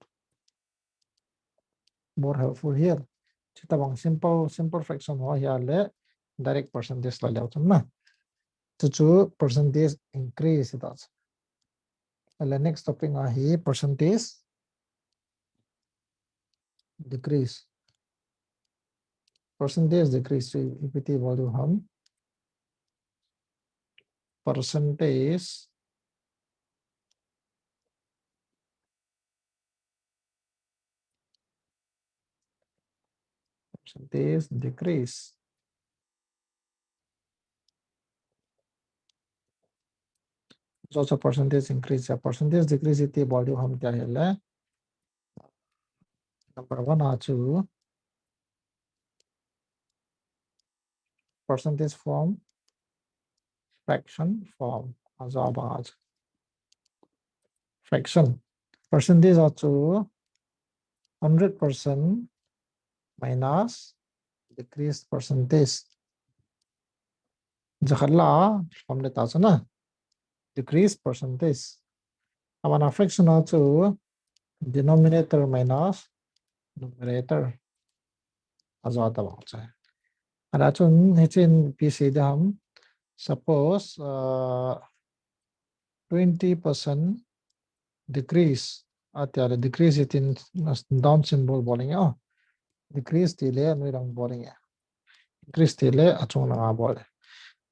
More helpful here. Chuti bang simple, simple fraction ho hi a le direct percentage la leu chana. Chu chu percentage increase ta. Le next topic a hi percentage decrease. Percentage decrease chu ipi ti bol diu ham. Percentage, percentage decrease. Chu chu percentage increase ya, percentage decrease iti bol diu ham ti ahile. Number one a chu percentage form, fraction form. Ajo a bang a chu fraction. Percentage a chu hundred percent minus decreased percentage. Jakhat la, form le ta chu na. Decreased percentage. Abana fraction a chu denominator minus numerator. Ajo a ta bang chu. Ala chun hichun ipi sei ding ham. Suppose, uh, twenty percent decrease. Ati a le decrease itin down symbol bol inge. Decrease ti le anoi lang bol inge. Increase ti le achung langa bol.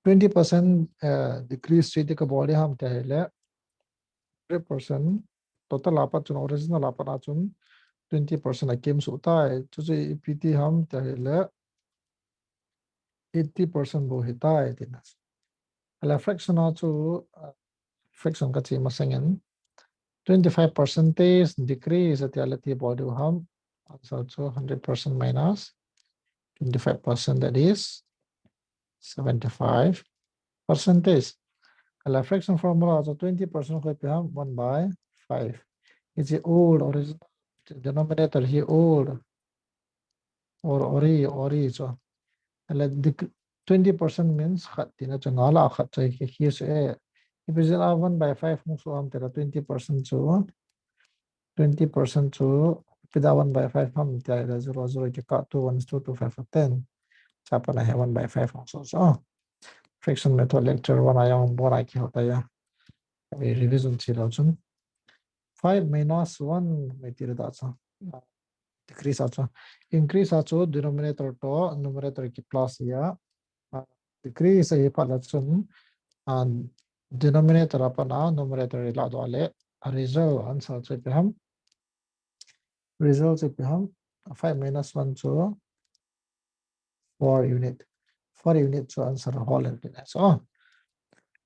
Twenty percent, uh, decrease chu iti ka bol ding ham ti ahile. Hundred percent total a pat chun, original a pat a chun twenty percent akim suh tai. Chu chu ipi ti ham ti ahile eighty percent bou hi tai tina. Ala fraction a chu, uh, fraction ka che masangin twenty-five percentage decrease ati a le iti bol diu ham. Answer chu hundred percent minus twenty-five percent, that is seventy-five percentage. Ala fraction formula chu twenty percent koi ipi ham, one by five. Hiche old original denominator hi old. Or, ori, ori chu. Ala twenty percent means khat tina chu nga la khat chu hi, hi chu e. Ipi jeh a one by five hung suh ham ti la twenty percent chu. Twenty percent chu ipi dia one by five ham ti a la zero, zero kikah two ones two, two five are ten. Chapa na hi one by five hung suh chu. Fraction method lecture one a jong bol a kihou ta ya. Revision che lou chun. Five minus one, mai ti le ta chu. Decrease a chu. Increase a chu denominator to numerator ki plus ya. Ah, decrease ahi phat le chun uh, denominator a pat a numerator i ladoh le, a result answer chu ipi ham. Result chu ipi ham. Five minus one chu four unit. Four unit chu answer a hol in tin. So,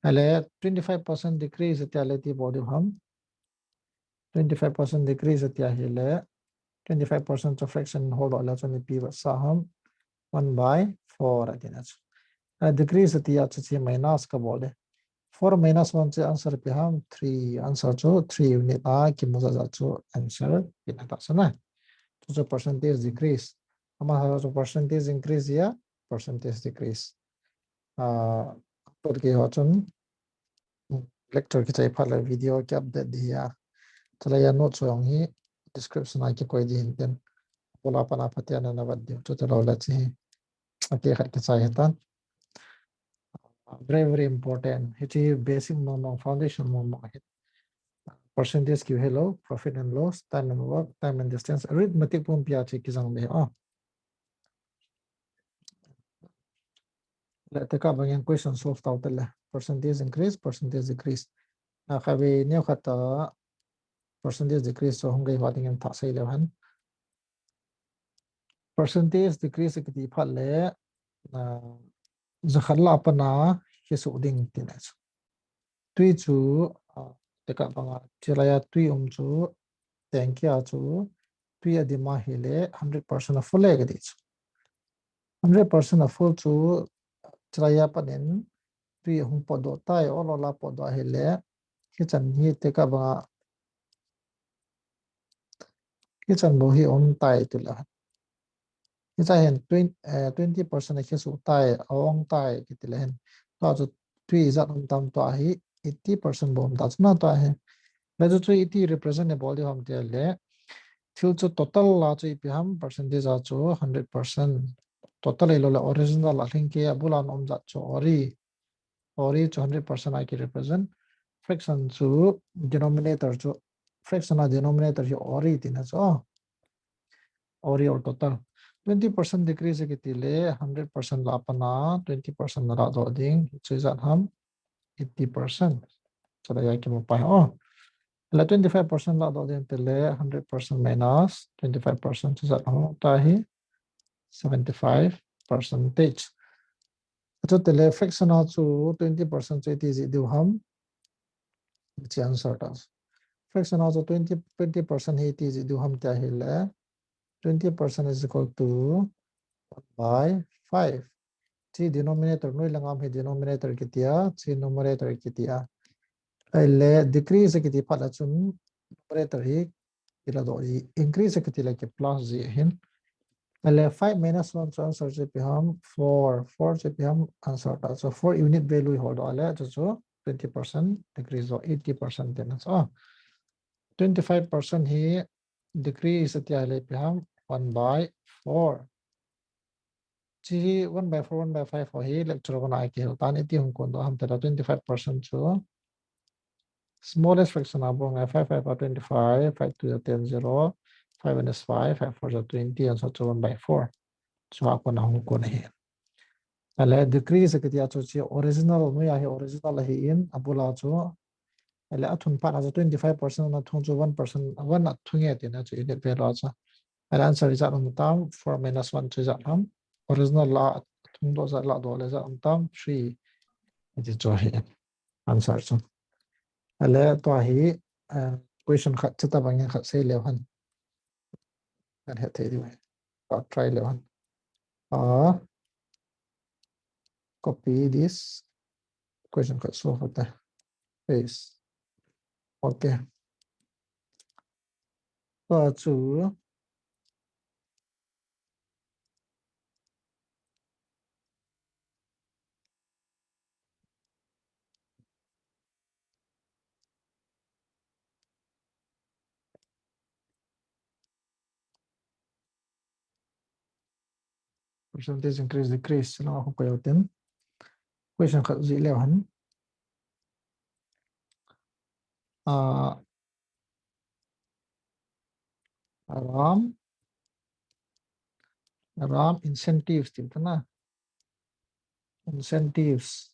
ale twenty-five percent decrease tia le iti bol diu ham. Twenty-five percent decrease tia hile, twenty-five percent chu fraction holdoh le chun ipi vetsah ham. One by four ati na chu. A decrease tia chu chi minus ka bol de. Four minus one chu answer ipi ham, three. Answer chu three unit a kimu jat jat chu answer ipi na ta sa na. Chu chu percentage decrease. Ama chu percentage increase ya, percentage decrease. Ah, tot ke ho chun lecture kichai phat le video ki update di a. Chulai a note chu jong hi description a kikoi di hin tin. Abul a pat a phaten na vet diu chu te lo le chi hi. Ake khat kichai hi tan. Very, very important. Hichi basic mong mong, foundation mong mong hi. Percentage kiu hi lo, profit and loss, time and work, time and distance, arithmetic pumpi a chi kijang be. Ah. Le tekah bang in question solve tau te le. Percentage increase, percentage decrease. Na khatvei neo khat a percentage decrease chu hung gei ho ding in thah sei leu hen. Percentage decrease kiti phat le, ah, jakhat lah a pat a kisuh ding tina chu. Tui chu, ah, tekah bang a, chulai a tui um chu, tank a chu, tui a dim a hile hundred percent a full e kati chu. Hundred percent a full chu, chulai a pat in, tui hung potdoh tai, ol ol a potdoh hile, hichan hi tekah bang a, hichan bou hi um tai ti le. Hicha hin twen-, eh, twenty percent a kisuh tai, a ong tai kiti le hin. Tua chu tui ijat um tam tua hi eighty percent bou um ta chu na tua hi. Le chu chu iti represent i bol diu ham ti le. Thil chu total a chu ipi ham percentage a chu hundred percent. Total i lo le original a lhing ke abul a um jat chu ori. Ori chu hundred percent a ki represent. Fraction chu denominator chu, fraction a denominator hi ori tina chu. Ori or total. Twenty percent decrease kiti le hundred percent lah a pat a twenty percent na ladoh ding. Chu ijat ham eighty percent. Chulai a kimu pai. Oh. Le twenty-five percent ladoh ding ti le hundred percent minus twenty-five percent chu ijat ham ta hi seventy-five percentage. Chu te le fraction a chu twenty percent chu iti jih diu ham. Chi answer ta. Fraction a chu twenty, twenty percent hi iti jih diu ham tia hile. Twenty percent is equal to one by five. Chi denominator noi lang a um hi denominator kiti a, chi numerator kiti a. Ahile decrease kiti phat a chun numerator hi kiladoh ji, increase kiti le ki plus ji ahin. Ahile five minus one chu answer chu ipi ham, four, four chu ipi ham answer ta. So four unit value i holdoh le chu chu twenty percent decrease doh, eighty percent tina chu. Twenty-five percent hi decrease tia le ipi ham, one by four. Chi hi one by four, one by five ho hi lecture one a kihil tan, iti hung kon doh ham ti le twenty-five percent chu. Smallest fraction a bol ngai, five five a twenty-five, five two a ten, zero, five one is five, five four a twenty, answer chu one by four. Chu a kon a hung kon hi. Ahile decrease kiti a chu chi original noi a hi original ahin, abul a chu. Ahile athun phat a chu twenty-five percent na thung chu one percent, one a thung e tina chu unit value a chu. Ahile answer ijat um tam, four minus one chu ijat ham. Original a thung doh jat ladoh le ijat um tam, three. Iti chu hi answer chu. Ahile tua hi, eh, question khat chu tabang in khat sei leu hen. Kan het thei diu. Ka try leu hen. Ah, copy this question khat solve te. Paste. Okay. Tua chu Percentage increase, decrease, na hung koi utin. Question khat jih leu hen. Ah, ram, ram incentives tin tana. Incentives.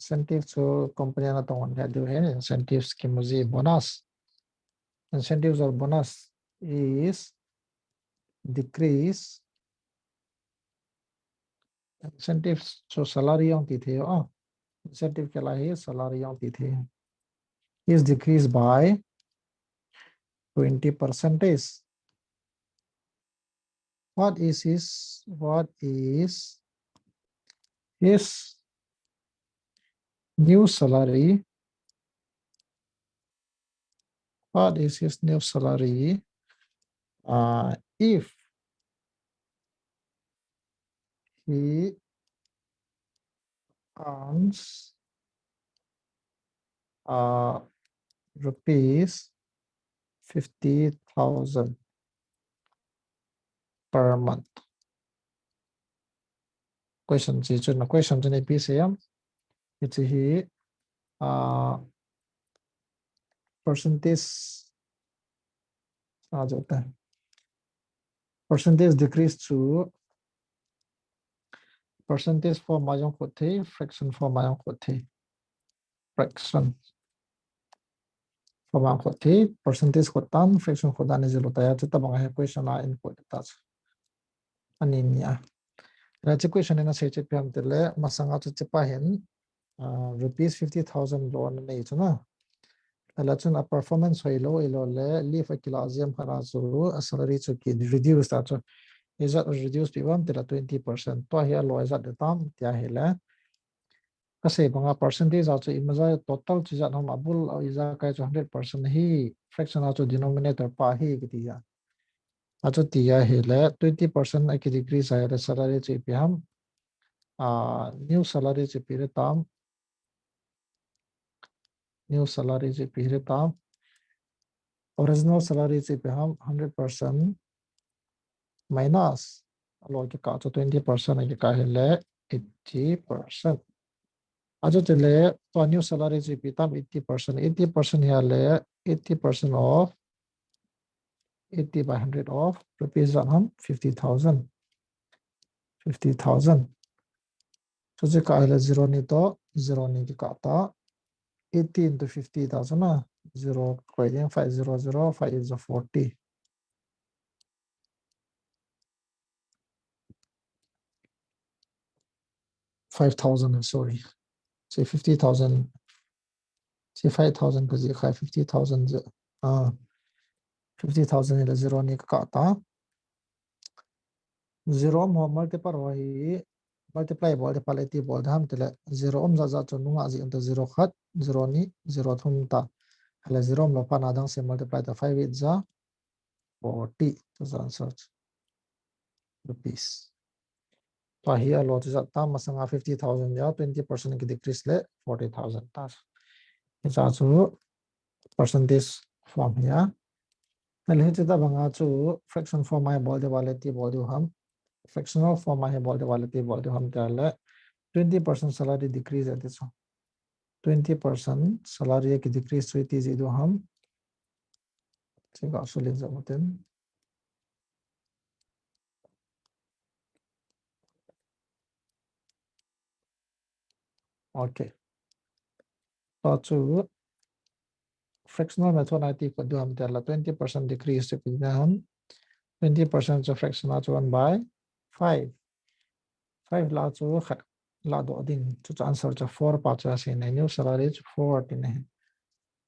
Incentive chu company ana tong on ka diu hen, incentive scheme ji bonus. Incentives or bonus is decrease. Incentives chu salary jong ti thei, ah. Incentive kila hi salary jong ti thei. Is decreased by twenty percentage. What is his, what is his new salary? What is his new salary? Uh, if he earns, uh, rupees fifty thousand per month. Question chi chu na, question chu na ipi sei em? Hiche hi, ah, percentage, ah, jo ta. Percentage decrease chu percentage form a jong khut thei, fraction form a jong khut thei. Fraction form a khut thei, percentage khut tan, fraction khut tan, ni zelo ta ya, chu tabang a hi question a input ta chu. Ani ni a. Hiche question in asei chu ipi ham tile, masanga chu hichepa hin, ah, rupees fifty thousand loan anei chu na. Ala chun a performance hoilou, ilou le, leave akila jeng khat a chu, a salary chu ki reduce ta chu. Ijat reduce pi uvam tile twenty percent. Tua hi alo ijat de tam, tia hile. Kasei banga percentage a chu imacha total chu ijat ham abul a ijakai chu hundred percent hi fraction a chu denominator pa hi kiti a. Achu tia hile twenty percent a ki decrease a hile salary chu ipi ham. Ah, new salary chu ipi le tam. New salary chu ipi le tam. Original salary chu ipi ham hundred percent minus alo kikah chu twenty percent a kikah hile eighty percent. Achu tile tua new salary chu ipi tam eighty percent. Eighty percent hile eighty percent of eighty by hundred of rupees ijat ham fifty thousand. Fifty thousand. Chuche kah hile zero ni toh, zero ni kikah ta. Eighty into fifty ta chu na, zero koi ding, five zero zero, five is a forty. Five thousand, sorry. Say fifty thousand. Say five thousand kaji khai, fifty thousand je. Ah, fifty thousand hile zero ni kakah ta. Zero mo multiple ho hi, multiply bol de pale ti bol de ham tile, zero um jat jat chu nunga ji um ta zero khat, zero ni, zero thum ta. Hile zero um lou pa na dang se multiply ta five eight ja forty, chu chu answer chu. Rupees. Tua hi alo chu jat ta masanga fifty thousand ja, twenty percent ki decrease le forty thousand ta. Hicha chu percentage form hi a. Hile hiche tabanga chu fraction form a hi bol diu vale ti bol diu ham. Fractional form a hi bol diu vale ti bol diu ham tile twenty percent salary decrease ati chu. Twenty percent salary ki decrease chu iti ji diu ham. Che ga sulin ja mutin. Okay. Tua chu fractional method a iti koi diu ham tile twenty percent decrease chu ipi na ham. Twenty percent chu fraction a chu one by five. Five la chu khat la doh ding chu chu answer chu four pa chu asei na, new salary chu four ti na.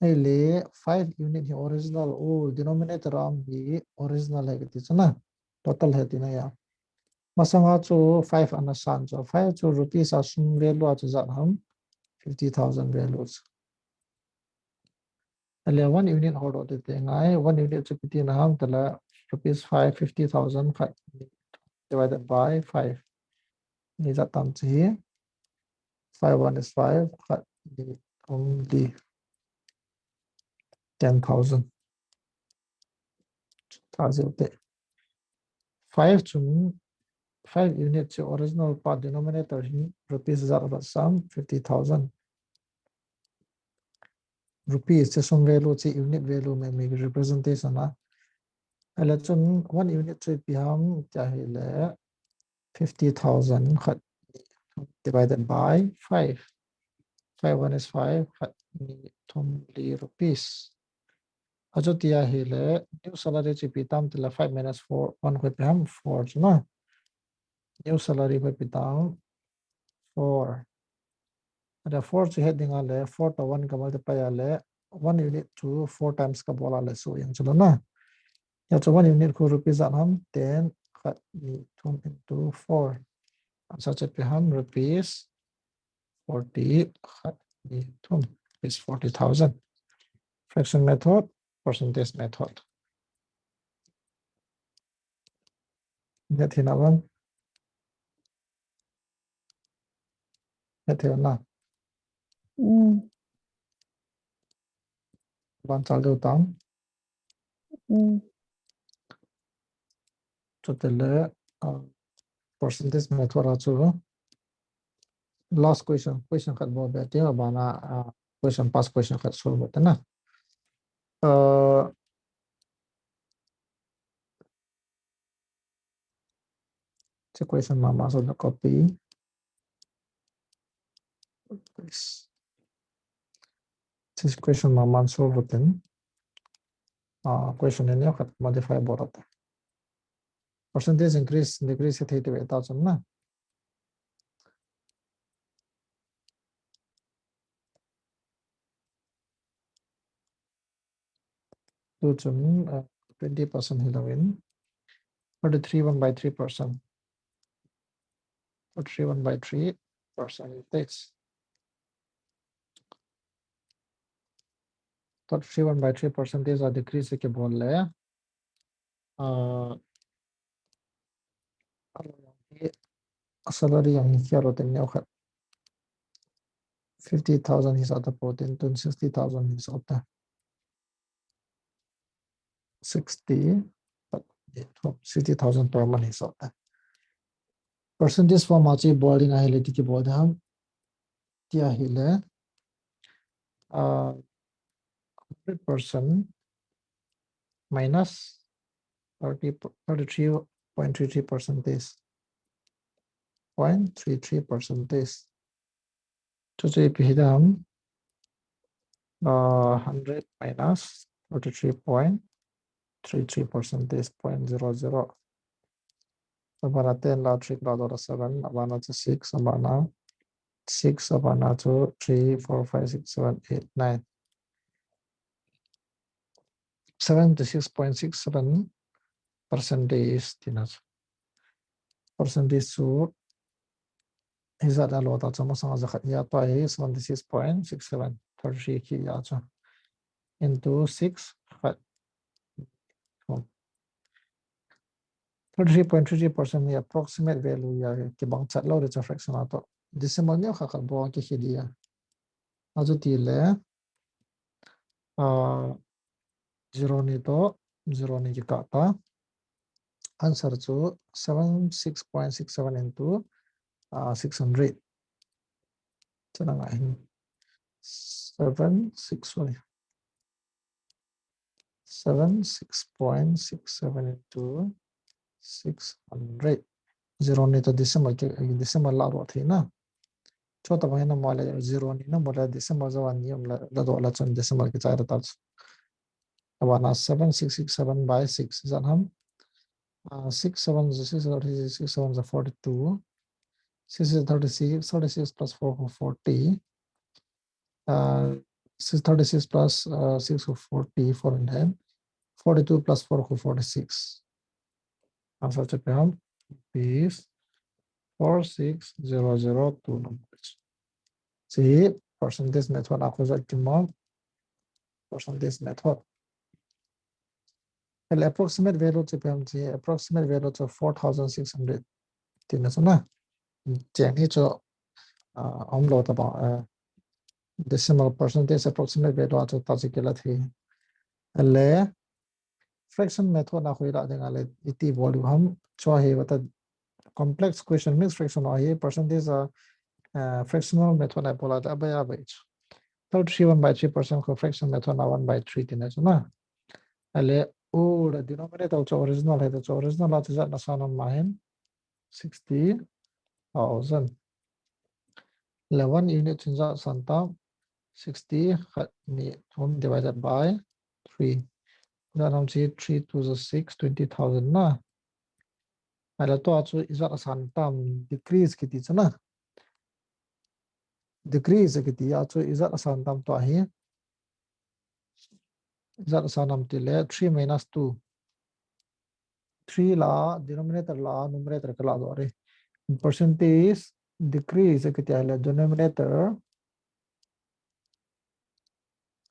Hile five unit hi original, o denominator a um hi original hi kati chu na. Total hi ti na ya. Masanga chu five ana san chu. Five chu rupees a sum value a chu jat ham fifty thousand value chu. Hile one unit ho doh tete ngai, one unit chu ipi ti na ham tile rupees five, fifty thousand khat divided by five. Ni jat tam chu hi. Five one is five, khat ni thum li. Ten thousand. Ta jiu te. Five chun, five unit chu original pa denominator hin rupees jat va sam fifty thousand. Rupees chu sum value chu unit value me me representation a. Hile chun one unit chu ipi ham tia hile fifty thousand khat divided by five. Five one is five, khat, ni, thum, li rupees. Achuti ahile, new salary chu ipi tam tile five minus four, one koi ipi ham, four chu na. New salary koi ipi tam, four. Ada four chu het ding ahile, four to one ka multiply ahile, one unit chu four times ka bol ahile, so yang chu lo na. Ya chu one unit khu rupees ijat ham, ten, khat, ni, thum into four. Answer chu ipi ham, rupees forty, khat, ni, thum, rupees forty thousand. Fraction method, percentage method. Nge thina bang. Nge thina. Mm. Bang chal deu tam. Mm. Chutile, uh, percentage method a chu. Last question, question khat bol be, tia bana, uh, question, past question khat solve be tana. Uh, This question mama solve the copy. This question mama solve ten. Ah, question ni khat modify bol ta. Percentage increase, decrease hi thei te ve ta chun na. Tu chun, uh, twenty percent hi loin, thirty-three one by three percent. Thirty-three one by three percent it is. Thirty-three one by three percentage a decrease kibol le. Uh, salary jong hi kya lo ten neo khat. Fifty thousand hi sota po ten tun sixty thousand hi sota. Sixty, sixty thousand per month hi sota. Percentage form a chu bol ding ahile ti kibol ding ham. Tia ahile, uh, hundred percent minus thirty, thirty-three point three three percentage. Point three three percentage. Chu chu ipi hi dam, uh, hundred minus forty-three point three three percentage point zero zero. Abana ten la three la dot seven, abana chu six, abana six, abana chu three, four, five, six, seven, eight, nine. Seventy-six point six seven percentage tina chu. Percentage chu hijat a lo ta chu masang a jakhat hi a pa hi seventy-six point six seven, thirty-three khi a chu. Into six, khat. Thirty-three point three three percent hi approximate value a kibang chat lo le cha fraction a to. Decimal neo kha khat bol kikhi dia. Achuti le, uh, zero ni to, zero ni kikah ta. Answer chu seven six point six seven into, uh, six hundred. Chana ngai hin. Seven six, sorry. Seven six point six seven into six hundred. Zero ni to decimal ki, decimal la ro thei na. Chota bang na mo le zero ni na mo le decimal jo ni um la, la do la chun decimal kichai ta. Abana seven six six seven by six. Is that ham? Uh, six seven is six, six seven is forty-two. Six is thirty-six, thirty-six plus four for forty. Uh, six thirty-six plus, uh, six for forty, four in hand. Forty-two plus four for forty-six. Answer chu ipi ham is four six zero zero two numbers. Hiche percentage method a khu jot kit mo. Percentage method. Ahile approximate value chu ipi ham, hiche approximate value chu four thousand six hundred. Tina chu na. Cheng hi chu, uh, um lo ta ba, uh, decimal percentage approximate value a chu ta chu kila thei. Ahile fraction method na khu ila ding ahile iti bol u ham, chu hi vata complex question, mixed fraction a hi percentage a, uh, fractional method na bol a ta ba ya ba chu. Thirty-three one by three percent khu fraction method na one by three tina chu na. Ahile, u le denominator chu original hi ta chu original a chu jat na sa na ma hin sixty thousand. Eleven unit chu ijat san tam, sixty, khat, ni, thum divided by three. Ijat ham chu three two is six, twenty thousand na. Ahile tua chu ijat asan tam, decrease kiti chu na. Decrease kiti a chu ijat asan tam tua hi. Ijat asan tam tile three minus two. Three la, denominator la, numerator ka la doh re. Percentage decrease kiti ahile denominator.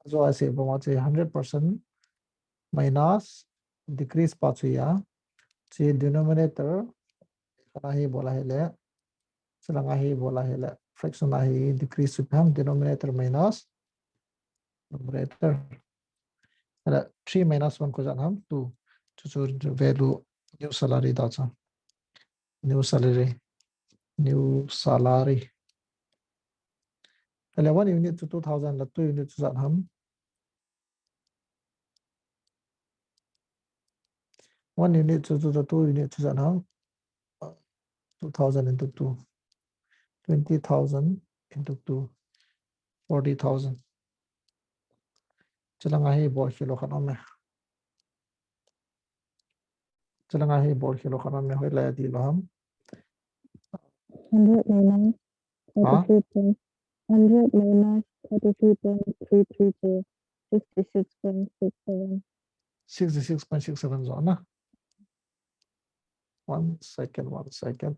Ajo ase bang a chu hundred percent minus decrease pa chu ya. Chu denominator kana hi bol ahile. Chulang a hi bol ahile. Fraction a hi decrease chu pha ham denominator minus numerator. Ahile three minus one koi jat ham two. Chu chu value new salary da chu. New salary. New salary. Ahile one unit chu two thousand la two unit chu ijat ham. One unit chu two, two unit chu ijat ham. Two thousand into two. Twenty thousand into two. Forty thousand. Chulang a hi bol khel lou khat um e. Chulang a hi bol khel lou khat um e, hoilai a ti lou ham. Hundred minus thirty-three point, hundred minus thirty-three point three three two, sixty-six point six seven. Sixty-six point six seven jo na. One second, one second.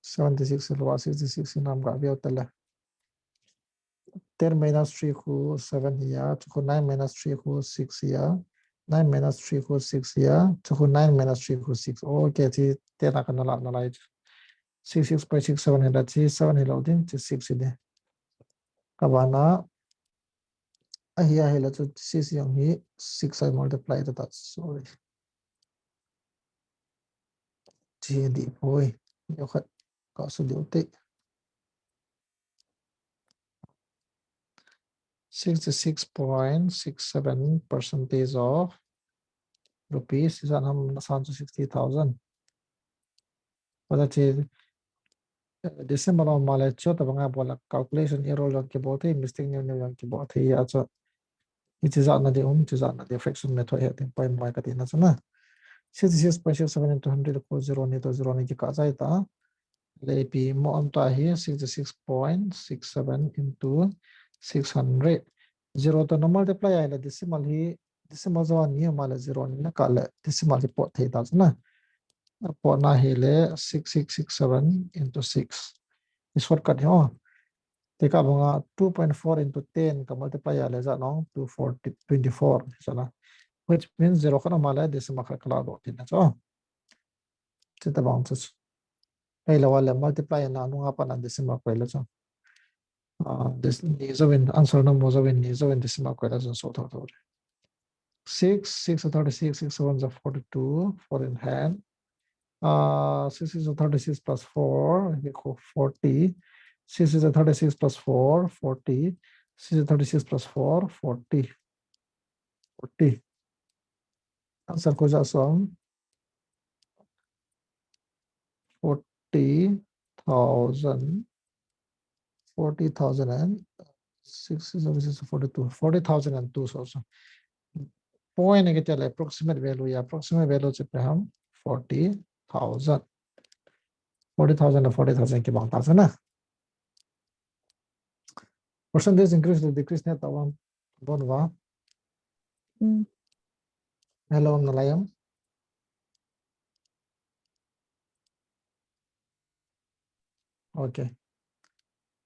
Seventy-six lou a sixty-six hi nam ga veu tale. Ten minus three khu seven hi a, chu khu nine minus three khu six hi a, nine minus three khu six hi a, chu khu nine minus three khu six. Okay, chu ten a kana la nalai. Six, six point six seven hi la, chu seven hi lou ding, chu six hi ding. Ka bana, ahi a hi la, chu six jong hi six a multiply ta ta, sorry. Chu hi ding poi, ni khat ka su diu te. Sixty-six point six seven percentage of rupees, ijat ham na san chu sixty thousand. Wala chu, eh, decimal um a le chu tabang a bol a calculation error jong kibol thei, mistake neo neo jong kibol thei a chu. Hiche jat na ding um, hiche jat na ding fraction method hi ding point point kati na chu na. Sixty-six point six seven into hundred equals zero ni to zero ni kikah jai ta. Le ipi mo am ta hi sixty-six point six seven into six hundred. Zero to na multiply ahile decimal hi, decimal jo ni ma le zero ni na kah le decimal hi pot thei ta chu na. Pot na hile six six six seven into six. Hi shortcut hi o. Tekah banga two point four into ten ka multiply ahile jat nong two forty, twenty-four jat na. Which means zero khat ma le decimal khat ka la doh tina chu. Chuti bang chu. Ahilou le multiply na nunga pat na decimal koi le chu. Ah, this ni jouvin answer na mu jouvin ni jouvin decimal koi le chu so tho tho le. Six, six are thirty-six, six sevens are forty-two, four in hand. Uh, six is thirty-six plus four, equal forty. Six is thirty-six plus four, forty. Six is thirty-six plus four, forty. Forty. Answer koi ja som. Forty thousand, forty thousand and six is forty-two, forty thousand and two also. Point ke chale approximate value ya, approximate value chu ipi ham forty thousand. Forty thousand le forty thousand kibang ta chu na. Percentage increase le decrease ne tao am. Bon va. Mm. Hello, na lai am? Okay.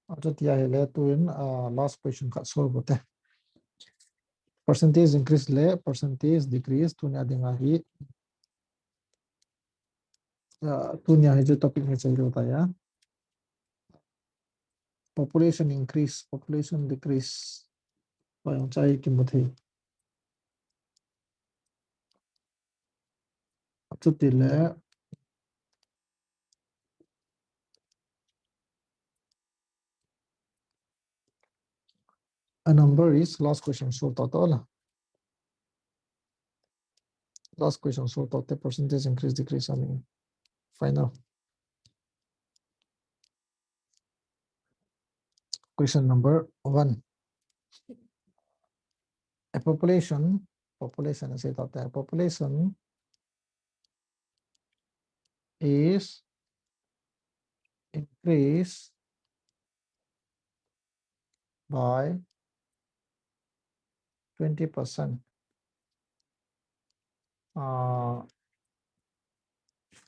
Achu tia hile tuin, ah, last question khat solve u te. Percentage increase le percentage decrease tunia dinga hi. Ah, tunia hi chu topic hi chai lou ta ya. Population increase, population decrease. Pai ang chai kimu thei. Chuti le. A number is last question solve tao tao la. Last question solve tao te percentage increase decrease ani. Final. Question number one. A population, population is it out there? Population is increased by twenty percent uh,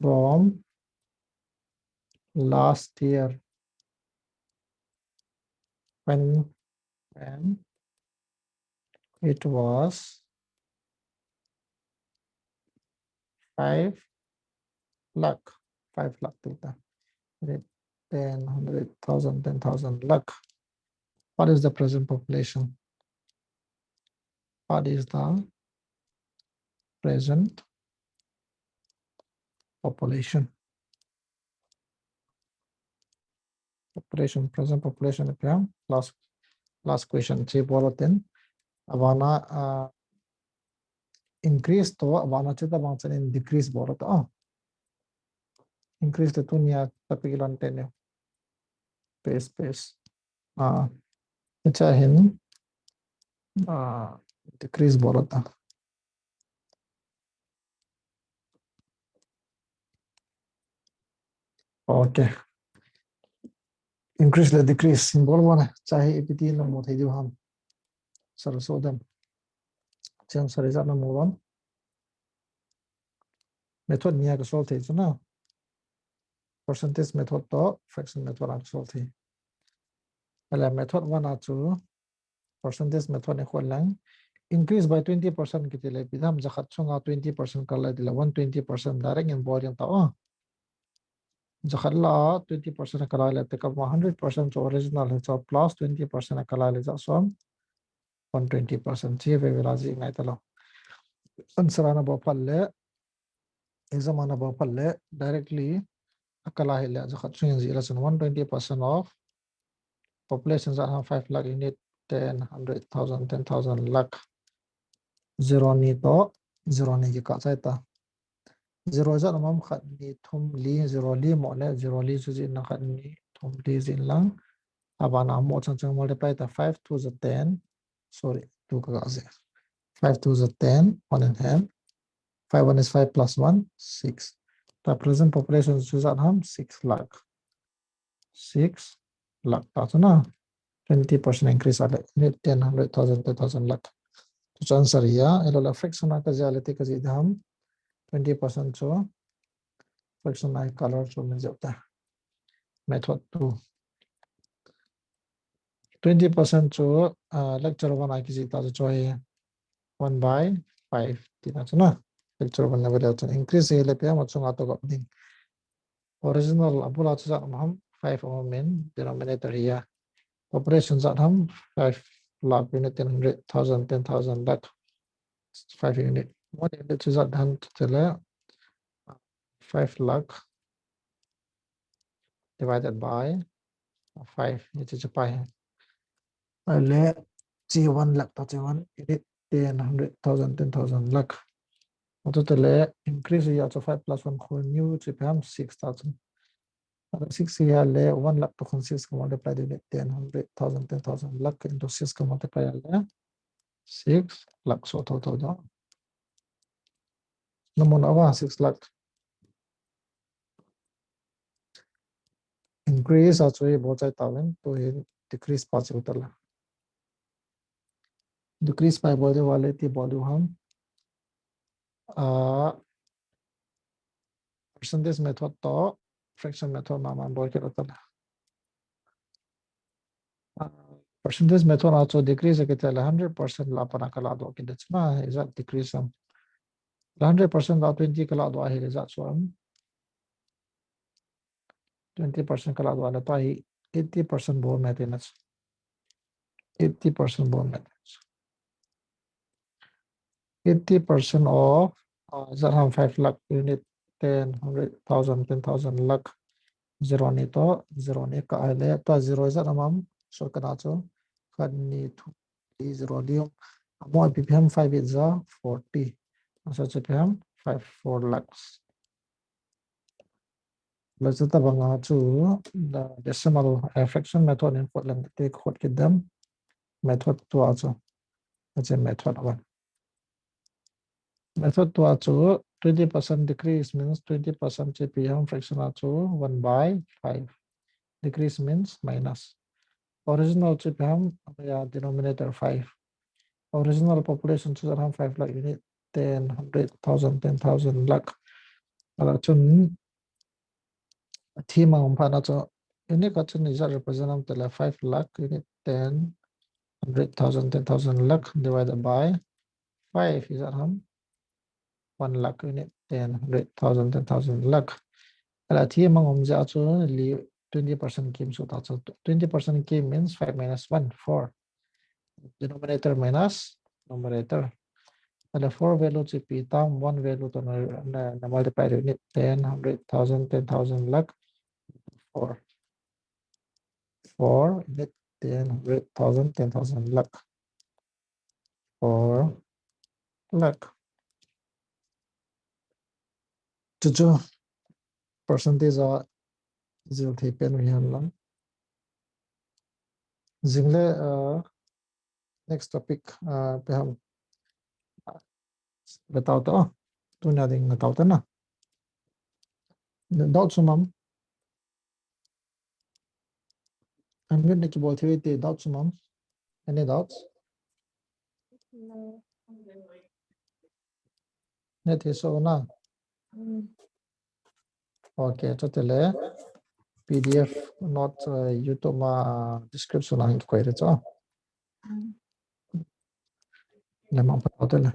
from last year, when, when it was five lakh, five lakh theta. Ten, hundred, thousand, ten thousand, lakh. What is the present population? What is the present population? Population, present population, last, last question. Hiche bol utin. Abana, uh, increase toh, abana hiche tabang chan in decrease bol uta. Oh. Increase toh tunia topic lon teni. Paste, paste. Ah, hiche hin, ah, decrease bol uta. Okay. Increase le decrease symbol bol na. Hiche hi ipi ti namu thei diu ham. Sar so dem. Chang sar ijat namu ham. Method ni a ka solve thei chu na. Percentage method toh fraction method a ka solve thei. Ahile method one a chu percentage method ni khol lang. Increase by twenty percent kiti le ipi ham, jakhat chunga twenty percent kala tile one twenty percent direct in bol ding ta o. Jakhat la twenty percent kala le te ka one hundred percent chu original hi chu plus twenty percent kala le ja som one twenty percent. Hiche veve la ji ngai talou. Answer ana bol phat le, exam ana bol phat le directly akala hile jakhat chunga ji la chun one twenty percent of population jat ham five lakh unit, ten, hundred, thousand, ten thousand, lakh. Zero ni toh zero ni kikah chai ta. Zero jat ham, khat, ni, thum, li, zero li mo le, zero li chu jin lang, khat, ni, thum, li jin lang. Abana mo chang chang multiply ta, five two ja ten. Sorry, two ka ga je. Five two ja ten, one in hand. Five one is five plus one, six. Ta present population chu jat ham six lakh. Six lakh ta chu na. Twenty percent increase a le, unit, ten, hundred, thousand, ten thousand, lakh. Chu chu answer ahi a, ahilou le fraction a ka jih a le ti ka jih ding ham. Twenty percent chu fraction a color chu min jih ta. Method two. Twenty percent chu, ah, lecture one a kijih ta chu, chu hi one by five tina chu na. Lecture one level chu increase hi le pe ma chunga toh gop ding. Original abul a chu jat ham, five aum in denominator hi a. Population jat ham, five lakh unit, ten hundred, thousand, ten thousand, lakh, five unit. One unit chu jat ham tile five lakh divided by five, hiche chu pi hi. Ahile, hiche one lakh ta, hiche one unit, ten, hundred, thousand, ten thousand, lakh. Atu tile increase a chu five plus one whole new chu ipi ham, six ta chu. Ahile six hi a le one lakh toh khun six ka multiply ding le, ten, hundred, thousand, ten thousand, lakh into six ka multiply a le six lakh so tho tho do. Namu na uva, six lakh. Increase a chu hi bol chai tauvin, tu hi decrease pa chu tala. Decrease pa bol diu va le ti bol diu ham. Ah, percentage method toh fraction method mama bol kit u tala. Ah, percentage method a chu decrease kiti le hundred percent la pana kala doh kit ding chu na, ijat decrease ham. Hundred percent la twenty kala doh ahile ijat chu ham. Twenty percent kala doh le ta hi eighty percent bol me tina chu. Eighty percent bol me tina chu. Eighty percent of, uh, jat ham five lakh unit, ten, hundred, thousand, ten thousand, lakh. Zero ni toh zero ni kah ahile, ta zero jat ham, so kana chu khat, ni, thum, li, zero li. Amo ipi ham, five eight ja forty. Asa chu ipi ham, five four lakhs. Lachu tabanga chu, the decimal, uh, fraction method in Kotlin te khot kit dem. Method tua chu. That's a method one. Method tua chu twenty percent decrease means twenty percent chu ipi ham, fraction a chu one by five. Decrease means minus. Original chu ipi ham, ya, denominator five. Original population chu ijat ham, five lakh unit, ten, hundred, thousand, ten thousand, lakh. Ala chun thim a um phat na chu unit khat chun ijat represent ham tile, five lakh unit, ten, hundred, thousand, ten thousand, lakh divided by five ijat ham, one lakh unit, ten, hundred, thousand, ten thousand, lakh. Ala thim a um jeh a chu li twenty percent kim suh ta chu, twenty percent kim means five minus one, four. Denominator minus numerator. Ala four value chu ipi tam, one value toh na, na, na multiply unit, ten, hundred, thousand, ten thousand, lakh, four. Four unit, ten, hundred, thousand, ten thousand, lakh. Four lakh. Chuchu percentage a jil thei pen u hihen lang. Jing le, uh, next topic, uh, ipi ham. Ve tau te. Tunia ding ve tau te na. Doubts um am? Unmute na kibol thei u hite, doubts um am? Any doubts? No. Net hi so na. Mm. Okay, chutile P D F note, uh, YouTube ma, uh, description a hin kikoi ding chu. Mm. Lemang phatau tile.